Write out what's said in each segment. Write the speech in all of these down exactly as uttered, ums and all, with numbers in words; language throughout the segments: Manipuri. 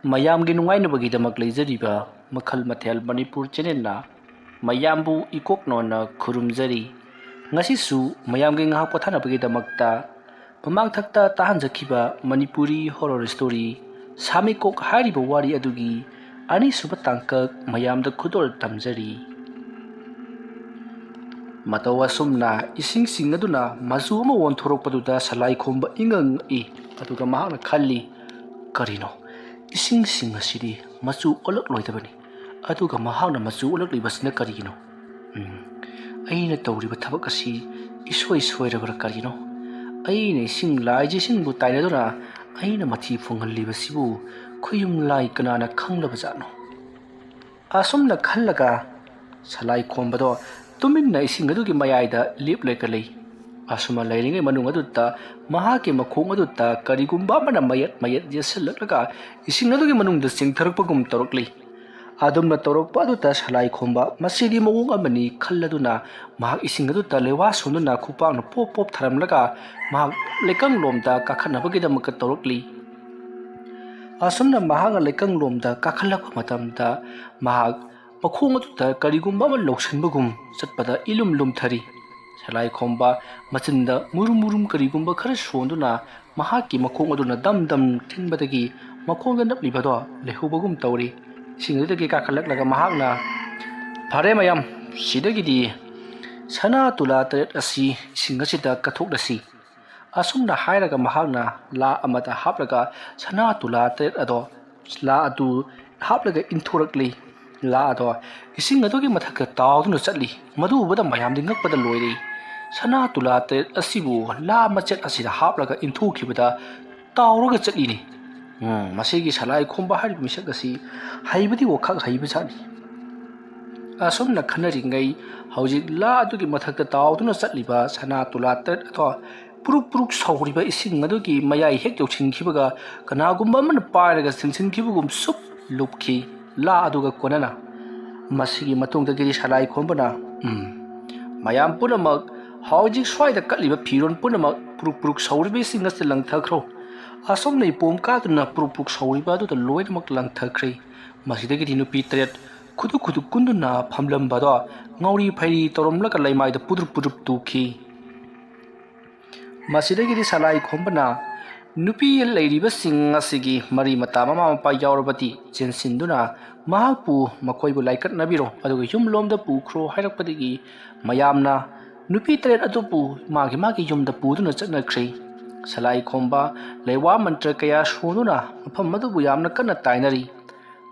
ꯃꯌꯥꯝꯒꯤ ꯅꯨꯡꯉꯥꯏꯅꯕꯒꯤꯗꯃꯛ ꯂꯩꯖꯔꯤꯕ ꯃꯈꯜ ꯃꯊꯦꯜ ꯃꯅꯤꯄꯨꯔ ꯆꯦꯅꯦꯜꯅ ꯃꯌꯥꯝꯕꯨ ꯏꯀꯣꯛ ꯅꯣꯟꯅ ꯈꯨꯔꯨꯝꯖꯔꯤ꯫ ꯉꯁꯤꯁꯨ ꯃꯌꯥꯝꯒꯤ ꯉꯥꯏꯍꯥꯛ ꯄꯣꯊꯥꯅꯕꯒꯤꯗꯃꯛꯇ ꯃꯃꯥꯡꯊꯛꯇ ꯇꯥꯍꯟꯖꯈꯤꯕ ꯃꯅꯤꯄꯨꯔꯤ ꯍꯣꯔꯣꯔ ꯁ꯭ꯇꯣꯔꯤ ꯁꯥꯃꯤꯀꯣꯛ ꯍꯥꯏꯔꯤꯕ ꯋꯥꯔꯤ ꯑꯗꯨꯒꯤ ꯑꯅꯤꯁꯨꯕ ꯇꯥꯡꯀꯛ ꯃꯌꯥꯝꯗ ꯈꯨꯗꯣꯜ ꯇꯝꯖꯔꯤ꯫ ꯃꯇꯧ ꯑꯁꯨꯝꯅ ꯏꯁꯤꯡꯁꯤꯡ ꯑꯗꯨꯅ ꯃꯆꯨ ꯑꯃ ꯑꯣꯟꯊꯣꯔꯛꯄꯗꯨꯗ ꯁꯂꯥꯏ ꯈꯣꯝꯕ ꯏꯉꯛ ꯉꯛꯏ꯫ ꯑꯗꯨꯒ ꯃꯍꯥꯛꯅ ꯈꯜꯂꯤ, "ꯀꯔꯤꯅꯣ? ꯏꯁꯤꯡꯁꯤꯡ ꯑꯁꯤꯗꯤ ꯃꯆꯨ ꯑꯣꯜꯂꯛꯂꯣꯏꯗꯕꯅꯤ꯫ ꯑꯗꯨꯒ ꯃꯍꯥꯛꯅ ꯃꯆꯨ ꯑꯣꯜꯂꯛꯂꯤꯕꯁꯤꯅ ꯀꯔꯤꯒꯤꯅꯣ? ꯎꯝ, ꯑꯩꯅ ꯇꯧꯔꯤꯕ ꯊꯕꯛ ꯑꯁꯤ ꯏꯁꯣꯏ ꯁꯣꯏꯔꯕ꯭ꯔꯥ ꯀꯔꯤꯅꯣ? ꯑꯩꯅ ꯏꯁꯤꯡ ꯂꯥꯏꯁꯤꯡꯕꯨ ꯇꯥꯏꯅꯗꯨꯅ ꯑꯩꯅ ꯃꯊꯤ ꯐꯣꯡꯍꯜꯂꯤꯕꯁꯤꯕꯨ ꯈꯨꯌꯨꯝ ꯂꯥꯏ ꯀꯅꯥꯅ ꯈꯪꯂꯕꯖꯥꯠꯅꯣ?" ꯑꯁꯨꯝꯅ ꯈꯜꯂꯒ ꯁꯂꯥꯏ ꯈꯣꯝꯕꯗꯣ ꯇꯨꯃꯤꯟꯅ ꯏꯁꯤꯡ ꯑꯗꯨꯒꯤ ꯃꯌꯥꯏꯗ ꯂꯦꯞꯂꯒ ꯂꯩ꯫ ꯑꯁꯨꯝꯅ ꯂꯩꯔꯤꯉꯩ ꯃꯅꯨꯡ ꯑꯗꯨꯗ ꯃꯍꯥꯛꯀꯤ ꯃꯈꯣꯡ ꯑꯗꯨꯗ ꯀꯔꯤꯒꯨꯝꯕ ꯑꯃꯅ ꯃꯌꯦꯠ ꯃꯌꯦꯠ ꯌꯦꯠꯁꯤꯜꯂꯛꯂꯒ ꯏꯁꯤꯡ ꯑꯗꯨꯒꯤ ꯃꯅꯨꯡꯗ ꯆꯤꯡꯊꯔꯛꯄꯒꯨꯝ ꯇꯧꯔꯛꯂꯤ꯫ ꯑꯗꯨꯝꯅ ꯇꯧꯔꯛꯄ ꯑꯗꯨꯗ ꯁꯂꯥꯏ ꯈꯣꯝꯕ ꯃꯁꯤꯗꯤ ꯃꯑꯣꯡ ꯑꯃꯅꯤ ꯈꯜꯂꯗꯨꯅ ꯃꯍꯥꯛ ꯏꯁꯤꯡ ꯑꯗꯨꯗ ꯂꯩꯋꯥ ꯁꯣꯟꯗꯨꯅ ꯈꯨꯄꯥꯛꯅ ꯄꯣꯞ ꯄꯣꯞ ꯊꯥꯔꯝꯂꯒ ꯃꯍꯥꯛ ꯂꯩꯀꯪꯂꯣꯝꯗ ꯀꯥꯈꯠꯅꯕꯒꯤꯗꯃꯛꯇ ꯇꯧꯔꯛꯂꯤ꯫ ꯑꯁꯨꯝꯅ ꯃꯍꯥꯛꯅ ꯂꯩꯀꯪꯂꯣꯝꯗ ꯀꯥꯈꯠꯂꯛꯄ ꯃꯇꯝꯗ ꯃꯍꯥꯛ ꯃꯈꯣꯡ ꯑꯗꯨꯗ ꯀꯔꯤꯒꯨꯝꯕ ꯑꯃ ꯂꯧꯁꯤꯟꯕꯒꯨꯝ ꯆꯠꯄꯗ ꯏꯂꯨꯝ ꯂꯨꯝꯊꯔꯤ꯫ ꯁꯂꯥꯏ ꯈꯣꯝꯕ ꯃꯆꯤꯟꯗ ꯃꯨꯔꯨꯝ ꯃꯨꯔꯨꯝ ꯀꯔꯤꯒꯨꯝꯕ ꯈꯔ ꯁꯣꯟꯗꯨꯅ ꯃꯍꯥꯛꯀꯤ ꯃꯈꯣꯡ ꯑꯗꯨꯅ ꯗꯝ ꯗꯝ ꯊꯤꯟꯕꯗꯒꯤ ꯃꯈꯣꯡꯗ ꯅꯞꯂꯤꯕꯗꯣ ꯂꯩꯍꯧꯕꯒꯨꯝ ꯇꯧꯔꯤ꯫ ꯏꯁꯤꯡ ꯑꯗꯨꯗꯒꯤ ꯀꯥꯈꯠꯂꯛꯂꯒ ꯃꯍꯥꯛꯅ, "ꯐꯔꯦ ꯃꯌꯥꯝ, ꯁꯤꯗꯒꯤꯗꯤ ꯁꯅꯥ ꯇꯨꯂꯥ ꯇꯔꯦꯠ ꯑꯁꯤ ꯏꯁꯤꯡ ꯑꯁꯤꯗ ꯀꯠꯊꯣꯛꯂꯁꯤ꯫" ꯑꯁꯨꯝꯅ ꯍꯥꯏꯔꯒ ꯃꯍꯥꯛꯅ ꯂꯥ ꯑꯃꯗ ꯍꯥꯞꯂꯒ ꯁꯅꯥ ꯇꯨꯂꯥ ꯇꯔꯦꯠ ꯑꯗꯣ ꯂꯥ ꯑꯗꯨ ꯍꯥꯞꯂꯒ ꯏꯟꯊꯣꯔꯛꯂꯤ꯫ ꯂꯥ ꯑꯗꯣ ꯏꯁꯤꯡ ꯑꯗꯨꯒꯤ ꯃꯊꯛꯇ ꯇꯥꯎꯗꯨꯅ ꯆꯠꯂꯤ꯫ ꯃꯗꯨ ꯎꯕꯗ ꯃꯌꯥꯝꯗꯤ ꯉꯛꯄꯗ ꯂꯣꯏꯔꯦ꯫ ꯁꯅꯥ ꯇꯨꯂꯥ ꯇꯔꯦꯠ ꯑꯁꯤꯕꯨ ꯂꯥ ꯃꯆꯦꯠ ꯑꯁꯤꯗ ꯍꯥꯞꯂꯒ ꯏꯟꯊꯣꯛꯈꯤꯕꯗ ꯇꯥꯎꯔꯒ ꯆꯠꯂꯤꯅꯤ꯫ ꯎꯝ, ꯃꯁꯤꯒꯤ ꯁꯂꯥꯏ ꯈꯣꯝꯕ ꯍꯥꯏꯔꯤꯕ ꯃꯤꯁꯛ ꯑꯁꯤ ꯍꯩꯕꯗꯤ ꯋꯥꯈꯛ ꯍꯩꯕꯖꯥꯠꯅꯤ꯫ ꯑꯁꯨꯝꯅ ꯈꯟꯅꯔꯤꯉꯩ ꯍꯧꯖꯤꯛ ꯂꯥ ꯑꯗꯨꯒꯤ ꯃꯊꯛꯇ ꯇꯥꯎꯗꯨꯅ ꯆꯠꯂꯤꯕ ꯁꯅꯥ ꯇꯨꯂꯥ ꯇꯔꯦꯠ ꯑꯗꯣ ꯄꯨꯔꯨꯛ ꯄꯨꯔꯨꯛ ꯁꯧꯔꯤꯕ ꯏꯁꯤꯡ ꯑꯗꯨꯒꯤ ꯃꯌꯥꯏ ꯍꯦꯛ ꯌꯧꯁꯤꯟꯈꯤꯕꯒ ꯀꯅꯥꯒꯨꯝꯕ ꯑꯃꯅ ꯄꯥꯏꯔꯒ ꯆꯤꯡꯁꯤꯟꯈꯤꯕꯒꯨꯝ ꯁꯨꯞ ꯂꯨꯞꯈꯤ ꯂꯥ ꯑꯗꯨꯒ ꯀꯣꯟꯅꯅ꯫ ꯃꯁꯤꯒꯤ ꯃꯇꯨꯡꯗꯒꯤꯗꯤ ꯁꯂꯥꯏ ꯈꯣꯝꯕꯅ, "ꯎꯝ, ꯃꯌꯥꯝ ꯄꯨꯝꯅꯃꯛ ꯍꯧꯖꯤꯛ ꯁ꯭ꯋꯥꯏꯗ ꯀꯠꯂꯤꯕ ꯐꯤꯔꯣꯜ ꯄꯨꯝꯅꯃꯛ ꯄꯨꯔꯨꯛ ꯄꯨꯔꯨꯛ ꯁꯧꯔꯤꯕ ꯏꯁꯤꯡ ꯑꯁꯤꯗ ꯂꯪꯊꯈ꯭ꯔꯣ꯫ ꯑꯁꯨꯝꯅ ꯏꯄꯣꯝ ꯀꯥꯗꯨꯅ ꯄꯨꯔꯨꯞ ꯄꯨꯔꯨꯞ ꯁꯧꯔꯤꯕ ꯑꯗꯨꯗ ꯂꯣꯏꯅꯃꯛ ꯂꯪꯊꯈ꯭ꯔꯦ꯫ ꯃꯁꯤꯗꯒꯤꯗꯤ ꯅꯨꯄꯤ ꯇꯔꯦꯠ ꯈꯨꯗꯨ ꯈꯨꯗꯨ ꯀꯨꯟꯗꯨꯅ ꯐꯝꯂꯝꯕꯗꯣ ꯉꯧꯔꯤ ꯐꯩꯔꯤ ꯇꯧꯔꯝꯂꯒ ꯂꯩꯃꯥꯏꯗ ꯄꯨꯗ꯭ꯔꯨꯞ ꯄꯨꯗ꯭ꯔꯨꯞ ꯇꯨꯈꯤ꯫ ꯃꯁꯤꯗꯒꯤꯗꯤ ꯁꯂꯥꯏ ꯈꯣꯝꯕꯅ ꯅꯨꯄꯤ ꯂꯩꯔꯤꯕꯁꯤꯡ ꯑꯁꯤꯒꯤ ꯃꯔꯤ ꯃꯇꯥ ꯃꯃꯥ ꯃꯄꯥ ꯌꯥꯎꯔꯕꯗꯤ ꯆꯦꯟꯁꯤꯟꯗꯨꯅ ꯃꯍꯥꯛꯄꯨ ꯃꯈꯣꯏꯕꯨ ꯂꯥꯏꯀꯠꯅꯕꯤꯔꯣ, ꯑꯗꯨꯒ ꯌꯨꯝꯂꯣꯝꯗ ꯄꯨꯈ꯭ꯔꯣ ꯍꯥꯏꯔꯛꯄꯗꯒꯤ ꯃꯌꯥꯝꯅ ꯅꯨꯄꯤ ꯇꯔꯦꯠ ꯑꯗꯨꯕꯨ ꯃꯥꯒꯤ ꯃꯥꯒꯤ ꯌꯨꯝꯗ ꯄꯨꯗꯨꯅ ꯆꯠꯅꯈ꯭ꯔꯦ꯫ ꯁꯂꯥꯏ ꯈꯣꯝꯕ ꯂꯩꯋꯥ ꯃꯟꯇ꯭ꯔ ꯀꯌꯥ ꯁꯣꯟꯗꯨꯅ ꯃꯐꯝ ꯑꯗꯨꯕꯨ ꯌꯥꯝꯅ ꯀꯟꯅ ꯇꯥꯏꯅꯔꯤ꯫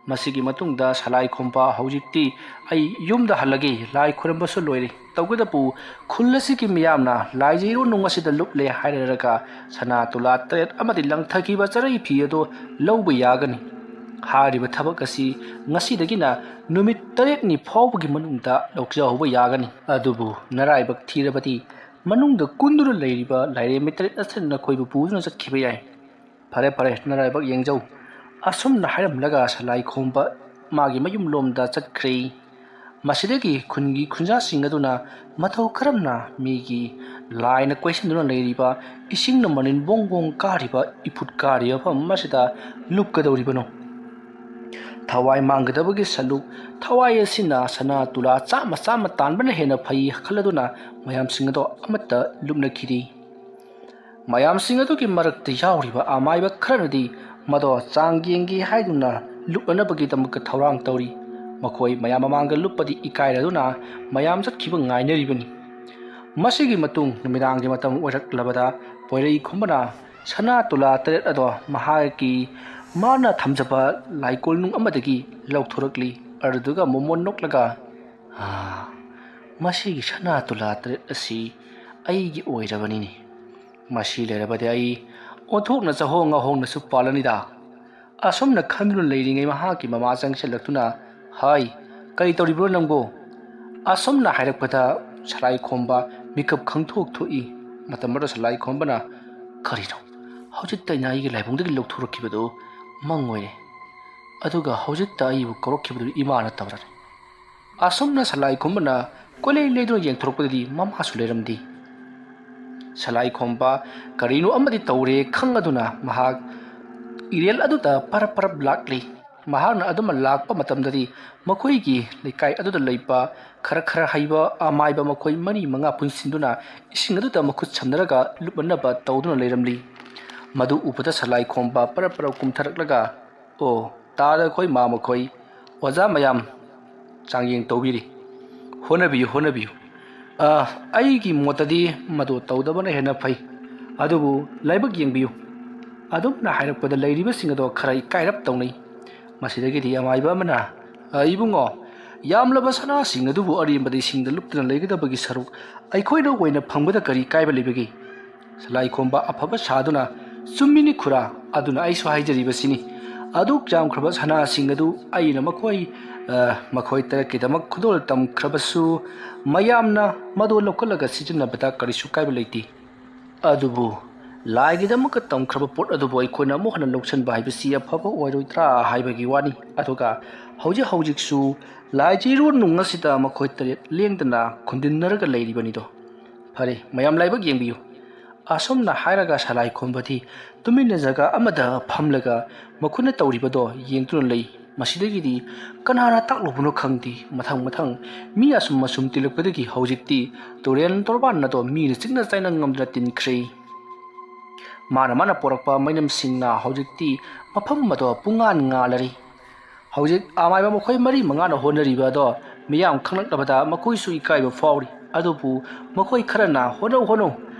ꯃꯁꯤꯒꯤ ꯃꯇꯨꯡꯗ ꯁꯂꯥꯏ ꯈꯣꯝꯕ, "ꯍꯧꯖꯤꯛꯇꯤ ꯑꯩ ꯌꯨꯝꯗ ꯍꯜꯂꯒꯦ, ꯂꯥꯏ ꯈꯨꯔꯝꯕꯁꯨ ꯂꯣꯏꯔꯦ, ꯇꯧꯕꯇꯕꯨ ꯈꯨꯜ ꯑꯁꯤꯒꯤ ꯃꯤꯌꯥꯝꯅ ꯂꯥꯏꯖꯩꯔꯣ ꯅꯨꯡ ꯑꯁꯤꯗ ꯂꯨꯞꯂꯦ ꯍꯥꯏꯔꯔꯒ ꯁꯅꯥ ꯇꯨꯂꯥ ꯇꯔꯦꯠ ꯑꯃꯗꯤ ꯂꯪꯊꯈꯤꯕ ꯆꯔꯩ ꯐꯤ ꯑꯗꯨ ꯂꯧꯕ ꯌꯥꯒꯅꯤ꯫ ꯍꯥꯏꯔꯤꯕ ꯊꯕꯛ ꯑꯁꯤ ꯉꯁꯤꯗꯒꯤꯅ ꯅꯨꯃꯤꯠ ꯇꯔꯦꯠꯅꯤ ꯐꯥꯎꯕꯒꯤ ꯃꯅꯨꯡꯗ ꯂꯧꯖꯍꯧꯕ ꯌꯥꯒꯅꯤ꯫ ꯑꯗꯨꯕꯨ ꯅꯔꯥꯏꯕꯛ ꯊꯤꯔꯕꯗꯤ ꯃꯅꯨꯡꯗ ꯀꯨꯟꯗꯨꯅ ꯂꯩꯔꯤꯕ ꯂꯥꯏꯔꯦꯝꯕꯤ ꯇꯔꯦꯠ ꯑꯁꯤꯅ ꯅꯈꯣꯏꯕꯨ ꯄꯨꯗꯨꯅ ꯆꯠꯈꯤꯕ ꯌꯥꯏ꯫ ꯐꯔꯦ, ꯐꯔꯦ, ꯅꯔꯥꯏꯕꯛ ꯌꯦꯡꯖꯧ꯫" ꯑꯁꯨꯝꯅ ꯍꯥꯏꯔꯝꯂꯒ ꯁꯂꯥꯏ ꯈꯣꯝꯕ ꯃꯥꯒꯤ ꯃꯌꯨꯝꯂꯣꯝꯗ ꯆꯠꯈ꯭ꯔꯦ꯫ ꯃꯁꯤꯗꯒꯤ ꯈꯨꯟꯒꯤ ꯈꯨꯟꯖꯥꯁꯤꯡ ꯑꯗꯨꯅ ꯃꯇꯧ ꯀꯔꯝꯅ ꯃꯤꯒꯤ ꯂꯥꯏꯅ ꯀꯣꯏꯁꯤꯟꯗꯨꯅ ꯂꯩꯔꯤꯕ, ꯏꯁꯤꯡꯅ ꯃꯅꯤꯟ ꯕꯣꯡ ꯕꯣꯡ ꯀꯥꯔꯤꯕ, ꯏꯐꯨꯠ ꯀꯥꯔꯤꯕ ꯃꯐꯝ ꯑꯁꯤꯗ ꯂꯨꯞꯀꯗꯧꯔꯤꯕꯅꯣ? ꯊꯋꯥꯏ ꯃꯥꯡꯒꯗꯕꯒꯤ ꯁꯔꯨꯛ, ꯊꯋꯥꯏ ꯑꯁꯤꯅ ꯁꯅꯥ ꯇꯨꯂꯥ ꯆꯥꯝꯃ ꯆꯥꯝꯃ ꯇꯥꯟꯕꯅ ꯍꯦꯟꯅ ꯐꯩ ꯈꯜꯂꯗꯨꯅ ꯃꯌꯥꯝꯁꯤꯡ ꯑꯗꯣ ꯑꯃꯠꯇ ꯂꯨꯞꯅꯈꯤꯗꯦ꯫ ꯃꯌꯥꯝꯁꯤꯡ ꯑꯗꯨꯒꯤ ꯃꯔꯛꯇ ꯌꯥꯎꯔꯤꯕ ꯑꯃꯥꯏꯕ ꯈꯔꯅꯗꯤ ꯃꯗꯣ ꯆꯥꯡ ꯌꯦꯡꯒꯦ ꯍꯥꯏꯗꯨꯅ ꯂꯨꯞꯅꯅꯕꯒꯤꯗꯃꯛꯇ ꯊꯧꯔꯥꯡ ꯇꯧꯔꯤ꯫ ꯃꯈꯣꯏ ꯃꯌꯥꯝ ꯃꯃꯥꯡꯗ ꯂꯨꯞꯄꯗꯤ ꯏꯀꯥꯏꯔꯗꯨꯅ ꯃꯌꯥꯝ ꯆꯠꯈꯤꯕ ꯉꯥꯏꯅꯔꯤꯕꯅꯤ꯫ ꯃꯁꯤꯒꯤ ꯃꯇꯨꯡ ꯅꯨꯃꯤꯗꯥꯡꯒꯤ ꯃꯇꯝ ꯑꯣꯏꯔꯛꯂꯕꯗ ꯄꯣꯏꯔꯩ ꯈꯨꯝꯕꯅ ꯁꯅꯥ ꯇꯨꯂꯥ ꯇꯔꯦꯠ ꯑꯗꯣ ꯃꯍꯥꯛꯀꯤ ꯃꯥꯅ ꯊꯝꯖꯕ ꯂꯥꯏꯀꯣꯜꯅꯨꯡ ꯑꯃꯗꯒꯤ ꯂꯧꯊꯣꯔꯛꯂꯤ꯫ ꯑꯗꯨꯗꯨꯒ ꯃꯣꯃꯣꯟ ꯅꯣꯛꯂꯒ, "ꯑꯥ, ꯃꯁꯤꯒꯤ ꯁꯅꯥ ꯇꯨꯂꯥ ꯇꯔꯦꯠ ꯑꯁꯤ ꯑꯩꯒꯤ ꯑꯣꯏꯔꯕꯅꯤꯅꯦ꯫ ꯃꯁꯤ ꯂꯩꯔꯕꯗꯤ ꯑꯩ ꯑꯣꯟꯊꯣꯛꯅ ꯆꯍꯣꯡ ꯉꯥꯍꯣꯡꯅꯁꯨ ꯄꯥꯜꯂꯅꯤꯗ꯫" ꯑꯁꯨꯝꯅ ꯈꯟꯗꯨꯅ ꯂꯩꯔꯤꯉꯩ ꯃꯍꯥꯛꯀꯤ ꯃꯃꯥ ꯆꯪꯁꯤꯜꯂꯛꯇꯨꯅ, "ꯍꯥꯏ, ꯀꯔꯤ ꯇꯧꯔꯤꯕꯅꯣ ꯅꯪꯕꯨ?" ꯑꯁꯨꯝꯅ ꯍꯥꯏꯔꯛꯄꯗ ꯁꯂꯥꯏ ꯈꯣꯝꯕ ꯃꯤꯀꯞ ꯈꯪꯊꯣꯛ ꯊꯣꯛꯏ꯫ ꯃꯇꯝ ꯑꯗꯨꯗ ꯁꯂꯥꯏ ꯈꯣꯝꯕꯅ, "ꯀꯔꯤꯅꯣ? ꯍꯧꯖꯤꯛꯇ ꯑꯩꯅ ꯑꯩꯒꯤ ꯂꯥꯏꯕꯨꯡꯗꯒꯤ ꯂꯧꯊꯣꯔꯛꯈꯤꯕꯗꯨ ꯃꯪ ꯑꯣꯏꯔꯦ꯫ ꯑꯗꯨꯒ ꯍꯧꯖꯤꯛꯇ ꯑꯩꯕꯨ ꯀꯧꯔꯛꯈꯤꯕꯗꯨ ꯏꯃꯥ ꯅꯠꯇꯕ꯭ꯔꯥꯅꯦ?" ꯑꯁꯨꯝꯅ ꯁꯂꯥꯏ ꯈꯣꯝꯕꯅ ꯀꯣꯏꯂꯩ ꯂꯩꯗꯨꯅ ꯌꯦꯡꯊꯣꯔꯛꯄꯗꯗꯤ ꯃꯃꯥꯁꯨ ꯂꯩꯔꯝꯗꯦ꯫ ꯁꯂꯥꯏꯈꯣꯝꯕ ꯀꯔꯤꯅꯣ ꯑꯃꯗꯤ ꯇꯧꯔꯦ ꯈꯪꯂꯗꯨꯅ ꯃꯍꯥꯛ ꯏꯔꯦꯜ ꯑꯗꯨꯗ ꯄꯔꯞ ꯄꯔꯞ ꯂꯥꯛꯂꯤ꯫ ꯃꯍꯥꯛꯅ ꯑꯗꯨꯃꯛ ꯂꯥꯛꯄ ꯃꯇꯝꯗꯗꯤ ꯃꯈꯣꯏꯒꯤ ꯂꯩꯀꯥꯏ ꯑꯗꯨꯗ ꯂꯩꯕ ꯈꯔ ꯈꯔ ꯍꯩꯕ ꯑꯃꯥꯏꯕ ꯃꯈꯣꯏ ꯃꯔꯤ ꯃꯉꯥ ꯄꯨꯟꯁꯤꯟꯗꯨꯅ ꯏꯁꯤꯡ ꯑꯗꯨꯗ ꯃꯈꯨꯠ ꯁꯝꯅꯔꯒ ꯂꯨꯞꯅꯅꯕ ꯇꯧꯗꯨꯅ ꯂꯩꯔꯝꯂꯤ꯫ ꯃꯗꯨ ꯎꯕꯗ ꯁꯂꯥꯏꯈꯣꯝꯕ ꯄꯔꯞ ꯄꯔꯞ ꯀꯨꯝꯊꯔꯛꯂꯒ, "ꯑꯣ, ꯇꯥꯗ ꯑꯩꯈꯣꯏ ꯃꯥ ꯃꯈꯣꯏ, ꯑꯣꯖꯥ ꯃꯌꯥꯝ ꯆꯥꯡꯌꯦꯡ ꯇꯧꯕꯤꯔꯤ꯫ ꯍꯣꯠꯅꯕꯤꯌꯨ, ꯍꯣꯠꯅꯕꯤꯌꯨ꯫ ꯑ, ꯑꯩꯒꯤ ꯃꯣꯠꯇꯗꯤ ꯃꯗꯨ ꯇꯧꯗꯕꯅ ꯍꯦꯟꯅ ꯐꯩ꯫ ꯑꯗꯨꯕꯨ ꯂꯥꯏꯕꯛ ꯌꯦꯡꯕꯤꯌꯨ꯫" ꯑꯗꯨꯝꯅ ꯍꯥꯏꯔꯛꯄꯗ ꯂꯩꯔꯤꯕꯁꯤꯡ ꯑꯗꯣ ꯈꯔ ꯏꯀꯥꯏꯔꯞ ꯇꯧꯅꯩ꯫ ꯃꯁꯤꯗꯒꯤꯗꯤ ꯑꯃꯥꯏꯕ ꯑꯃꯅ, "ꯑ, ꯏꯕꯨꯡꯉꯣ, ꯌꯥꯝꯂꯕ ꯁꯅꯥꯁꯤꯡ ꯑꯗꯨꯕꯨ ꯑꯔꯦꯝꯕꯗ ꯏꯁꯤꯡꯗ ꯂꯨꯞꯇꯨꯅ ꯂꯩꯒꯗꯕꯒꯤ ꯁꯔꯨꯛ ꯑꯩꯈꯣꯏꯅ ꯑꯣꯏꯅ ꯐꯪꯕꯗ ꯀꯔꯤ ꯀꯥꯏꯕ ꯂꯩꯕꯒꯦ?" ꯁꯂꯥꯏꯈꯣꯝꯕ ꯑꯐꯕ ꯁꯥꯗꯨꯅ, "ꯆꯨꯝꯃꯤꯅꯤ ꯈꯨꯔꯥ, ꯑꯗꯨꯅ ꯑꯩꯁꯨ ꯍꯥꯏꯖꯔꯤꯕꯁꯤꯅꯤ꯫ ꯑꯗꯨꯛ ꯌꯥꯝꯈ꯭ꯔꯕ ꯁꯅꯥꯁꯤꯡ ꯑꯗꯨ ꯑꯩꯅ ꯃꯈꯣꯏ, ꯑ, ꯃꯈꯣꯏ ꯇꯔꯦꯠꯀꯤꯗꯃꯛ ꯈꯨꯗꯣꯜ ꯇꯝꯈ꯭ꯔꯕꯁꯨ, ꯃꯌꯥꯝꯅ ꯃꯗꯨ ꯂꯧꯈꯠꯂꯒ ꯁꯤꯖꯤꯟꯅꯕꯗ ꯀꯔꯤꯁꯨ ꯀꯥꯏꯕ ꯂꯩꯇꯦ꯫ ꯑꯗꯨꯕꯨ ꯂꯥꯏꯒꯤꯗꯃꯛꯇ ꯇꯝꯈ꯭ꯔꯕ ꯄꯣꯠ ꯑꯗꯨꯕꯨ ꯑꯩꯈꯣꯏꯅ ꯑꯃꯨꯛ ꯍꯟꯅ ꯂꯧꯁꯤꯟꯕ ꯍꯥꯏꯕꯁꯤ ꯑꯐꯕ ꯑꯣꯏꯔꯣꯏꯗ꯭ꯔꯥ ꯍꯥꯏꯕꯒꯤ ꯋꯥꯅꯤ꯫ ꯑꯗꯨꯒ ꯍꯧꯖꯤꯛ ꯍꯧꯖꯤꯛꯁꯨ ꯂꯥꯏ ꯆꯤꯔꯣꯟ ꯅꯨꯡ ꯑꯁꯤꯗ ꯃꯈꯣꯏ ꯇꯔꯦꯠ ꯂꯦꯡꯗꯅ ꯈꯨꯟꯗꯤꯟꯅꯔꯒ ꯂꯩꯔꯤꯕꯅꯤꯗꯣ꯫ ꯐꯔꯦ, ꯃꯌꯥꯝ ꯂꯥꯏꯕꯛ ꯌꯦꯡꯕꯤꯌꯨ꯫" ꯑꯁꯨꯝꯅ ꯍꯥꯏꯔꯒ ꯁꯂꯥꯏꯈꯣꯝꯕꯗꯤ ꯇꯨꯃꯤꯟꯅ ꯖꯒꯥ ꯑꯃꯗ ꯐꯝꯂꯒ ꯃꯈꯣꯏꯅ ꯇꯧꯔꯤꯕꯗꯣ ꯌꯦꯡꯗꯨꯅ ꯂꯩ꯫ ꯃꯁꯤꯗꯒꯤꯗꯤ ꯀꯅꯥꯅ ꯇꯥꯛꯂꯨꯕꯅꯣ ꯈꯪꯗꯦ, ꯃꯊꯪ ꯃꯊꯪ ꯃꯤ ꯑꯁꯨꯝ ꯑꯁꯨꯝ ꯇꯤꯜꯂꯛꯄꯗꯒꯤ ꯍꯧꯖꯤꯛꯇꯤ ꯇꯨꯔꯦꯜ ꯇꯣꯔꯕꯥꯟ ꯑꯗꯣ ꯃꯤꯅ ꯆꯤꯛꯅ ꯆꯥꯏꯅ ꯉꯝꯗꯅ ꯇꯤꯟꯈ꯭ꯔꯦ꯫ ꯃꯥꯅ ꯃꯥꯅ ꯄꯣꯔꯛꯄ ꯃꯩꯅꯝꯁꯤꯡꯅ ꯍꯧꯖꯤꯛꯇꯤ ꯃꯐꯝ ꯑꯗꯣ ꯄꯨꯡꯉꯥꯟ ꯉꯥꯜꯂꯔꯤ꯫ ꯍꯧꯖꯤꯛ ꯑꯃꯥꯏꯕ ꯃꯈꯣꯏ ꯃꯔꯤ ꯃꯉꯥꯅ ꯍꯣꯠꯅꯔꯤꯕ ꯑꯗꯣ ꯃꯤꯌꯥꯝ ꯈꯪꯂꯛꯂꯕꯗ ꯃꯈꯣꯏꯁꯨ ꯏꯀꯥꯏꯕ ꯐꯥꯎꯔꯤ꯫ ꯑꯗꯨꯕꯨ ꯃꯈꯣꯏ ꯈꯔꯅ, "ꯍꯣꯠꯅꯧ, ꯍꯣꯠꯅꯧ,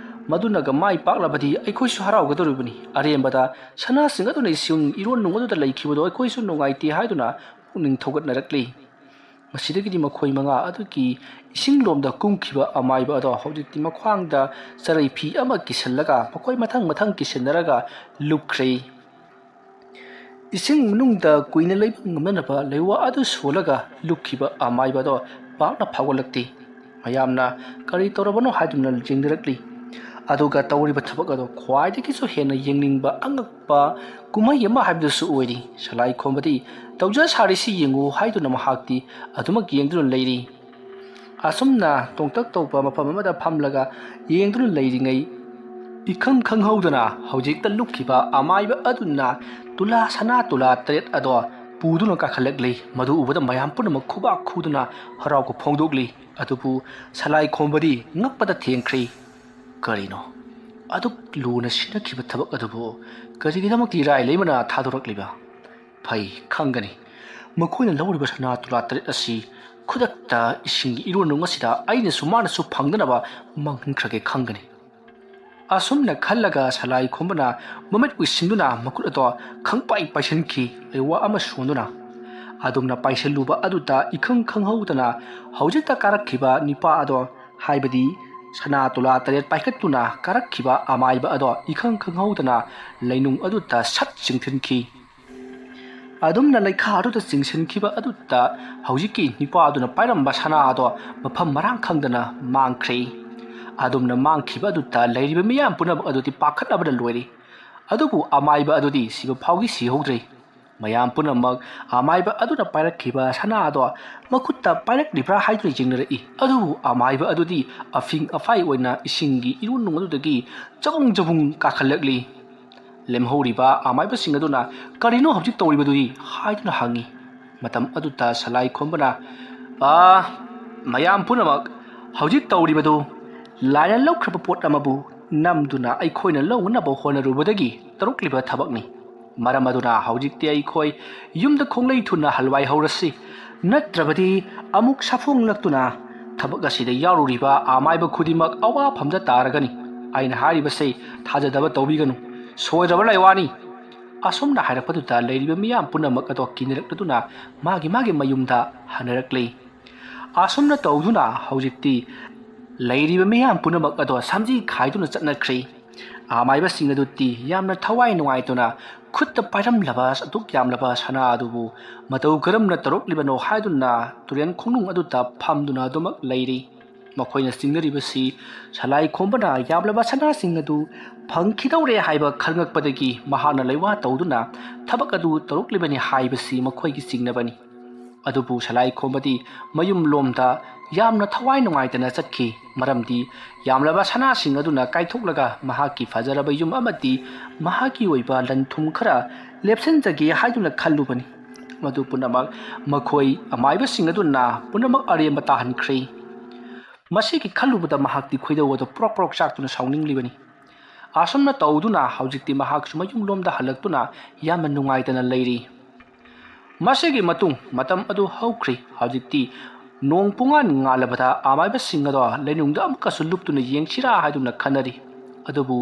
ꯃꯗꯨꯅꯒ ꯃꯥꯏ ꯄꯥꯛꯂꯕꯗꯤ ꯑꯩꯈꯣꯏꯁꯨ ꯍꯔꯥꯎꯒꯗꯧꯔꯤꯕꯅꯤ꯫ ꯑꯔꯦꯝꯕꯗ ꯁꯅꯥꯁꯤꯡ ꯑꯗꯨꯅ ꯏꯁꯤꯡ ꯏꯔꯣꯟ ꯅꯨꯡ ꯑꯗꯨꯗ ꯂꯩꯈꯤꯕꯗꯣ ꯑꯩꯈꯣꯏꯁꯨ ꯅꯨꯡꯉꯥꯏꯇꯦ" ꯍꯥꯏꯗꯨꯅ ꯄꯨꯛꯅꯤꯡ ꯊꯧꯒꯠꯅꯔꯛꯂꯤ꯫ ꯃꯁꯤꯗꯒꯤꯗꯤ ꯃꯈꯣꯏ ꯃꯉꯥ ꯑꯗꯨꯒꯤ ꯏꯁꯤꯡ ꯂꯣꯝꯗ ꯀꯨꯝꯈꯤꯕ ꯑꯃꯥꯏꯕ ꯑꯗꯣ ꯍꯧꯖꯤꯛꯇꯤ ꯃꯈ꯭ꯋꯥꯡꯗ ꯆꯔꯩ ꯐꯤ ꯑꯃ ꯀꯤꯁꯜꯂꯒ ꯃꯈꯣꯏ ꯃꯊꯪ ꯃꯊꯪ ꯀꯤꯁꯟꯅꯔꯒ ꯂꯨꯞꯈ꯭ꯔꯦ꯫ ꯏꯁꯤꯡ ꯃꯅꯨꯡꯗ ꯀꯨꯏꯅ ꯂꯩꯕ ꯉꯝꯅꯅꯕ ꯂꯩꯋꯥ ꯑꯗꯨ ꯁꯣꯜꯂꯒ ꯂꯨꯞꯈꯤꯕ ꯑꯃꯥꯏꯕ ꯑꯗꯣ ꯄꯥꯛꯅ ꯐꯥꯎꯒꯠꯂꯛꯇꯦ꯫ ꯃꯌꯥꯝꯅ ꯀꯔꯤ ꯇꯧꯔꯕꯅꯣ ꯍꯥꯏꯗꯨꯅ ꯌꯦꯡꯅꯔꯛꯂꯤ꯫ ꯑꯗꯨꯒ ꯇꯧꯔꯤꯕ ꯊꯕꯛ ꯑꯗꯣ ꯈ꯭ꯋꯥꯏꯗꯒꯤꯁꯨ ꯍꯦꯟꯅ ꯌꯦꯡꯅꯤꯡꯕ ꯑꯉꯛꯄ ꯀꯨꯝꯍꯩ ꯑꯃ ꯍꯥꯏꯕꯗꯨꯁꯨ ꯑꯣꯏꯔꯤ꯫ ꯁꯂꯥꯏ ꯈꯣꯝꯕꯗꯤ "ꯇꯧꯖ ꯁꯥꯔꯤꯁꯤ ꯌꯦꯡꯉꯨ" ꯍꯥꯏꯗꯨꯅ ꯃꯍꯥꯛꯇꯤ ꯑꯗꯨꯃꯛ ꯌꯦꯡꯗꯨꯅ ꯂꯩꯔꯤ꯫ ꯑꯁꯨꯝꯅ ꯇꯣꯡꯇꯛ ꯇꯧꯕ ꯃꯐꯝ ꯑꯃꯗ ꯐꯝꯂꯒ ꯌꯦꯡꯗꯨꯅ ꯂꯩꯔꯤꯉꯩ, ꯏꯈꯪ ꯈꯪꯍꯧꯗꯅ ꯍꯧꯖꯤꯛꯇ ꯂꯨꯞꯈꯤꯕ ꯑꯃꯥꯏꯕ ꯑꯗꯨꯅ ꯇꯨꯂꯥ, ꯁꯅꯥ ꯇꯨꯂꯥ ꯇꯔꯦꯠ ꯑꯗꯣ ꯄꯨꯗꯨꯅ ꯀꯥꯈꯠꯂꯛꯂꯤ꯫ ꯃꯗꯨ ꯎꯕꯗ ꯃꯌꯥꯝ ꯄꯨꯝꯅꯃꯛ ꯈꯨꯕꯥꯛ ꯈꯨꯗꯨꯅ ꯍꯔꯥꯎꯕ ꯐꯣꯡꯗꯣꯛꯂꯤ꯫ ꯑꯗꯨꯕꯨ ꯁꯂꯥꯏ ꯈꯣꯝꯕꯗꯤ ꯉꯛꯄꯗ ꯊꯦꯡꯈ꯭ꯔꯤ꯫ ꯀꯔꯤꯅꯣ? ꯑꯗꯨꯛ ꯂꯨꯅ ꯁꯤꯟꯅꯈꯤꯕ ꯊꯕꯛ ꯑꯗꯨꯕꯨ ꯀꯔꯤꯒꯤꯗꯃꯛꯇ ꯏꯔꯥꯏ ꯂꯩꯃꯅ ꯊꯥꯗꯣꯔꯛꯂꯤꯕ? ꯐꯩ, ꯈꯪꯒꯅꯤ꯫ ꯃꯈꯣꯏꯅ ꯂꯧꯔꯤꯕ ꯁꯅꯥ ꯇꯨꯂꯥ ꯇꯔꯦꯠ ꯑꯁꯤ ꯈꯨꯗꯛꯇ ꯏꯁꯤꯡꯒꯤ ꯏꯔꯣꯟꯅꯨꯡ ꯑꯁꯤꯗ ꯑꯩꯅꯁꯨ ꯃꯥꯅꯁꯨ ꯐꯪꯗꯅꯕ ꯃꯥꯡꯍꯟꯈ꯭ꯔꯒꯦ ꯈꯪꯒꯅꯤ꯫ ꯑꯁꯨꯝꯅ ꯈꯜꯂꯒ ꯁꯂꯥꯏ ꯈꯣꯝꯕꯅ ꯃꯃꯤꯠ ꯎꯏꯁꯤꯟꯗꯨꯅ ꯃꯈꯨꯠ ꯑꯗꯣ ꯈꯪꯄꯥꯏ ꯄꯥꯏꯁꯤꯟꯈꯤ꯫ ꯂꯩꯋꯥ ꯑꯃ ꯁꯣꯟꯗꯨꯅ ꯑꯗꯨꯝꯅ ꯄꯥꯏꯁꯤꯜꯂꯨꯕ ꯑꯗꯨꯗ ꯏꯈꯪ ꯈꯪꯍꯧꯗꯅ ꯍꯧꯖꯤꯛꯇ ꯀꯥꯔꯛꯈꯤꯕ ꯅꯤꯄꯥ ꯑꯗꯣ, ꯍꯥꯏꯕꯗꯤ ꯁꯅꯥ ꯇꯨꯂꯥ ꯇꯔꯦꯠ ꯄꯥꯏꯈꯠꯇꯨꯅ ꯀꯥꯔꯛꯈꯤꯕ ꯑꯃꯥꯏꯕ ꯑꯗꯣ ꯏꯈꯪ ꯈꯪꯍꯧꯗꯅ ꯂꯩꯅꯨꯡ ꯑꯗꯨꯗ ꯁꯠ ꯆꯤꯡꯊꯤꯟꯈꯤ꯫ ꯑꯗꯨꯝꯅ ꯂꯩꯈꯥ ꯑꯗꯨꯗ ꯆꯤꯡꯁꯤꯟꯈꯤꯕ ꯑꯗꯨꯗ ꯍꯧꯖꯤꯛꯀꯤ ꯅꯤꯄꯥ ꯑꯗꯨꯅ ꯄꯥꯏꯔꯝꯕ ꯁꯅꯥ ꯑꯗꯣ ꯃꯐꯝ ꯃꯔꯥꯡ ꯈꯪꯗꯅ ꯃꯥꯡꯈ꯭ꯔꯦ꯫ ꯑꯗꯨꯝꯅ ꯃꯥꯡꯈꯤꯕ ꯑꯗꯨꯗ ꯂꯩꯔꯤꯕ ꯃꯤꯌꯥꯝ ꯄꯨꯝꯅꯃꯛ ꯑꯗꯨꯗꯤ ꯄꯥꯈꯠꯂꯕꯅ ꯂꯣꯏꯔꯦ꯫ ꯑꯗꯨꯕꯨ ꯑꯃꯥꯏꯕ ꯑꯗꯨꯗꯤ ꯁꯤꯕ ꯐꯥꯎꯒꯤ ꯁꯤꯍꯧꯗ꯭ꯔꯦ꯫ ꯃꯌꯥꯝ ꯄꯨꯝꯅꯃꯛ ꯑꯃꯥꯏꯕ ꯑꯗꯨꯅ ꯄꯥꯏꯔꯛꯈꯤꯕ ꯁꯅꯥ ꯑꯗꯣ ꯃꯈꯨꯠꯇ ꯄꯥꯏꯔꯛꯂꯤꯕ꯭ꯔꯥ ꯍꯥꯏꯗꯨꯅ ꯌꯦꯡꯅꯔꯛꯏ꯫ ꯑꯗꯨꯕꯨ ꯑꯃꯥꯏꯕ ꯑꯗꯨꯗꯤ ꯑꯐꯤꯡ ꯑꯐꯥꯏ ꯑꯣꯏꯅ ꯏꯁꯤꯡꯒꯤ ꯏꯔꯨꯅꯨꯡ ꯑꯗꯨꯗꯒꯤ ꯆꯕꯨꯡ ꯆꯕꯨꯡ ꯀꯥꯈꯠꯂꯛꯂꯤ꯫ ꯂꯦꯝꯍꯧꯔꯤꯕ ꯑꯃꯥꯏꯕꯁꯤꯡ ꯑꯗꯨꯅ "ꯀꯔꯤꯅꯣ ꯍꯧꯖꯤꯛ ꯇꯧꯔꯤꯕꯗꯨꯗꯤ?" ꯍꯥꯏꯗꯨꯅ ꯍꯪꯉꯤ꯫ ꯃꯇꯝ ꯑꯗꯨꯗ ꯁꯂꯥꯏ ꯈꯣꯝꯕꯅ, "ꯑꯥ, ꯃꯌꯥꯝ ꯄꯨꯝꯅꯃꯛ, ꯍꯧꯖꯤꯛ ꯇꯧꯔꯤꯕꯗꯨ ꯂꯥꯏꯅ ꯂꯧꯈ꯭ꯔꯕ ꯄꯣꯠ ꯑꯃꯕꯨ ꯅꯝꯗꯨꯅ ꯑꯩꯈꯣꯏꯅ ꯂꯧꯅꯅꯕ ꯍꯣꯠꯅꯔꯨꯕꯗꯒꯤ ꯇꯧꯔꯛꯂꯤꯕ ꯊꯕꯛꯅꯤ꯫ ꯃꯔꯝ ꯑꯗꯨꯅ ꯍꯧꯖꯤꯛꯇꯤ ꯑꯩꯈꯣꯏ ꯌꯨꯝꯗ ꯈꯣꯡꯂꯩ ꯊꯨꯅ ꯍꯜꯋꯥꯏ ꯍꯧꯔꯁꯤ, ꯅꯠꯇ꯭ꯔꯕꯗꯤ ꯑꯃꯨꯛ ꯁꯥꯐꯣꯡꯂꯛꯇꯨꯅ ꯊꯕꯛ ꯑꯁꯤꯗ ꯌꯥꯎꯔꯨꯔꯤꯕ ꯑꯃꯥꯏꯕ ꯈꯨꯗꯤꯡꯃꯛ ꯑꯋꯥꯐꯝꯗ ꯇꯥꯔꯒꯅꯤ꯫ ꯑꯩꯅ ꯍꯥꯏꯔꯤꯕꯁꯤ ꯊꯥꯖꯗꯕ ꯇꯧꯕꯤꯒꯅꯨ꯫ ꯁꯣꯏꯗ꯭ꯔꯕ ꯂꯩꯋꯥꯅꯤ꯫" ꯑꯁꯨꯝꯅ ꯍꯥꯏꯔꯛꯄꯗꯨꯗ ꯂꯩꯔꯤꯕ ꯃꯤꯌꯥꯝ ꯄꯨꯝꯅꯃꯛ ꯑꯗꯣ ꯀꯤꯅꯔꯛꯂꯗꯨꯅ ꯃꯥꯒꯤ ꯃꯥꯒꯤ ꯃꯌꯨꯝꯗ ꯍꯟꯅꯔꯛꯂꯤ꯫ ꯑꯁꯨꯝꯅ ꯇꯧꯗꯨꯅ ꯍꯧꯖꯤꯛꯇꯤ ꯂꯩꯔꯤꯕ ꯃꯤꯌꯥꯝ ꯄꯨꯝꯅꯃꯛ ꯑꯗꯣ ꯁꯝꯖꯤ ꯈꯥꯏꯗꯨꯅ ꯆꯠꯅꯈ꯭ꯔꯦ꯫ ꯑꯃꯥꯏꯕꯁꯤꯡ ꯑꯗꯨꯗꯤ ꯌꯥꯝꯅ ꯊꯋꯥꯏ ꯅꯨꯡꯉꯥꯏꯇꯨꯅ ꯈꯨꯠꯇ ꯄꯥꯏꯔꯝꯂꯕ ꯑꯗꯨꯛ ꯌꯥꯝꯂꯕ ꯁꯅꯥ ꯑꯗꯨꯕꯨ ꯃꯇꯧ ꯀꯔꯝꯅ ꯇꯧꯔꯛꯂꯤꯕꯅꯣ ꯍꯥꯏꯗꯨꯅ ꯇꯨꯔꯦꯟ ꯈꯣꯡꯅꯨꯡ ꯑꯗꯨꯗ ꯐꯝꯗꯨꯅ ꯑꯗꯨꯃꯛ ꯂꯩꯔꯤ꯫ ꯃꯈꯣꯏꯅ ꯆꯤꯡꯅꯔꯤꯕꯁꯤ ꯁꯂꯥꯏ ꯈꯣꯝꯕꯅ ꯌꯥꯝꯂꯕ ꯁꯅꯥꯁꯤꯡ ꯑꯗꯨ ꯐꯪꯈꯤꯗꯧꯔꯦ ꯍꯥꯏꯕ ꯈꯪꯉꯛꯄꯗꯒꯤ ꯃꯍꯥꯛꯅ ꯂꯩꯋꯥ ꯇꯧꯗꯨꯅ ꯊꯕꯛ ꯑꯗꯨ ꯇꯧꯔꯛꯂꯤꯕꯅꯤ ꯍꯥꯏꯕꯁꯤ ꯃꯈꯣꯏꯒꯤ ꯆꯤꯡꯅꯕꯅꯤ꯫ ꯑꯗꯨꯕꯨ ꯁꯂꯥꯏ ꯈꯣꯝꯕꯗꯤ ꯃꯌꯨꯝ ꯂꯣꯝꯗ ꯌꯥꯝꯅ ꯊꯋꯥꯏ ꯅꯨꯡꯉꯥꯏꯇꯅ ꯆꯠꯈꯤ, ꯃꯔꯝꯗꯤ ꯌꯥꯝꯂꯕ ꯁꯅꯥꯁꯤꯡ ꯑꯗꯨꯅ ꯀꯥꯏꯊꯣꯛꯂꯒ ꯃꯍꯥꯛꯀꯤ ꯐꯖꯔꯕ ꯌꯨꯝ ꯑꯃꯗꯤ ꯃꯍꯥꯛꯀꯤ ꯑꯣꯏꯕ ꯂꯟ ꯊꯨꯝ ꯈꯔ ꯂꯦꯞꯁꯤꯟꯖꯒꯦ ꯍꯥꯏꯗꯨꯅ ꯈꯜꯂꯨꯕꯅꯤ꯫ ꯃꯗꯨ ꯄꯨꯝꯅꯃꯛ ꯃꯈꯣꯏ ꯑꯃꯥꯏꯕꯁꯤꯡ ꯑꯗꯨꯅ ꯄꯨꯝꯅꯃꯛ ꯑꯔꯦꯝꯕ ꯇꯥꯍꯟꯈ꯭ꯔꯦ꯫ ꯃꯁꯤꯒꯤ ꯈꯜꯂꯨꯕꯗ ꯃꯍꯥꯛꯇꯤ ꯈꯣꯏꯗꯧ ꯑꯗꯨ ꯄ꯭ꯔꯣꯛ ꯄ꯭ꯔꯣꯛ ꯆꯥꯛꯇꯨꯅ ꯁꯥꯎꯅꯤꯡꯂꯤꯕꯅꯤ꯫ ꯑꯁꯨꯝꯅ ꯇꯧꯗꯨꯅ ꯍꯧꯖꯤꯛꯇꯤ ꯃꯍꯥꯛꯁꯨ ꯃꯌꯨꯝꯂꯣꯝꯗ ꯍꯜꯂꯛꯇꯨꯅ ꯌꯥꯝꯅ ꯅꯨꯡꯉꯥꯏꯇꯅ ꯂꯩꯔꯤ꯫ ꯃꯁꯤꯒꯤ ꯃꯇꯨꯡ ꯃꯇꯝ ꯑꯗꯨ ꯍꯧꯈ꯭ꯔꯤ꯫ ꯍꯧꯖꯤꯛꯇꯤ ꯅꯣꯡ ꯄꯨꯡꯉꯥꯟ ꯉꯥꯜꯂꯕꯗ ꯑꯃꯥꯏꯕꯁꯤꯡ ꯑꯗꯣ ꯂꯩꯅꯨꯡꯗ ꯑꯃꯨꯛꯀꯁꯨ ꯂꯨꯞꯇꯨꯅ ꯌꯦꯡꯁꯤꯔꯥ ꯍꯥꯏꯗꯨꯅ ꯈꯟꯅꯔꯤ꯫ ꯑꯗꯨꯕꯨ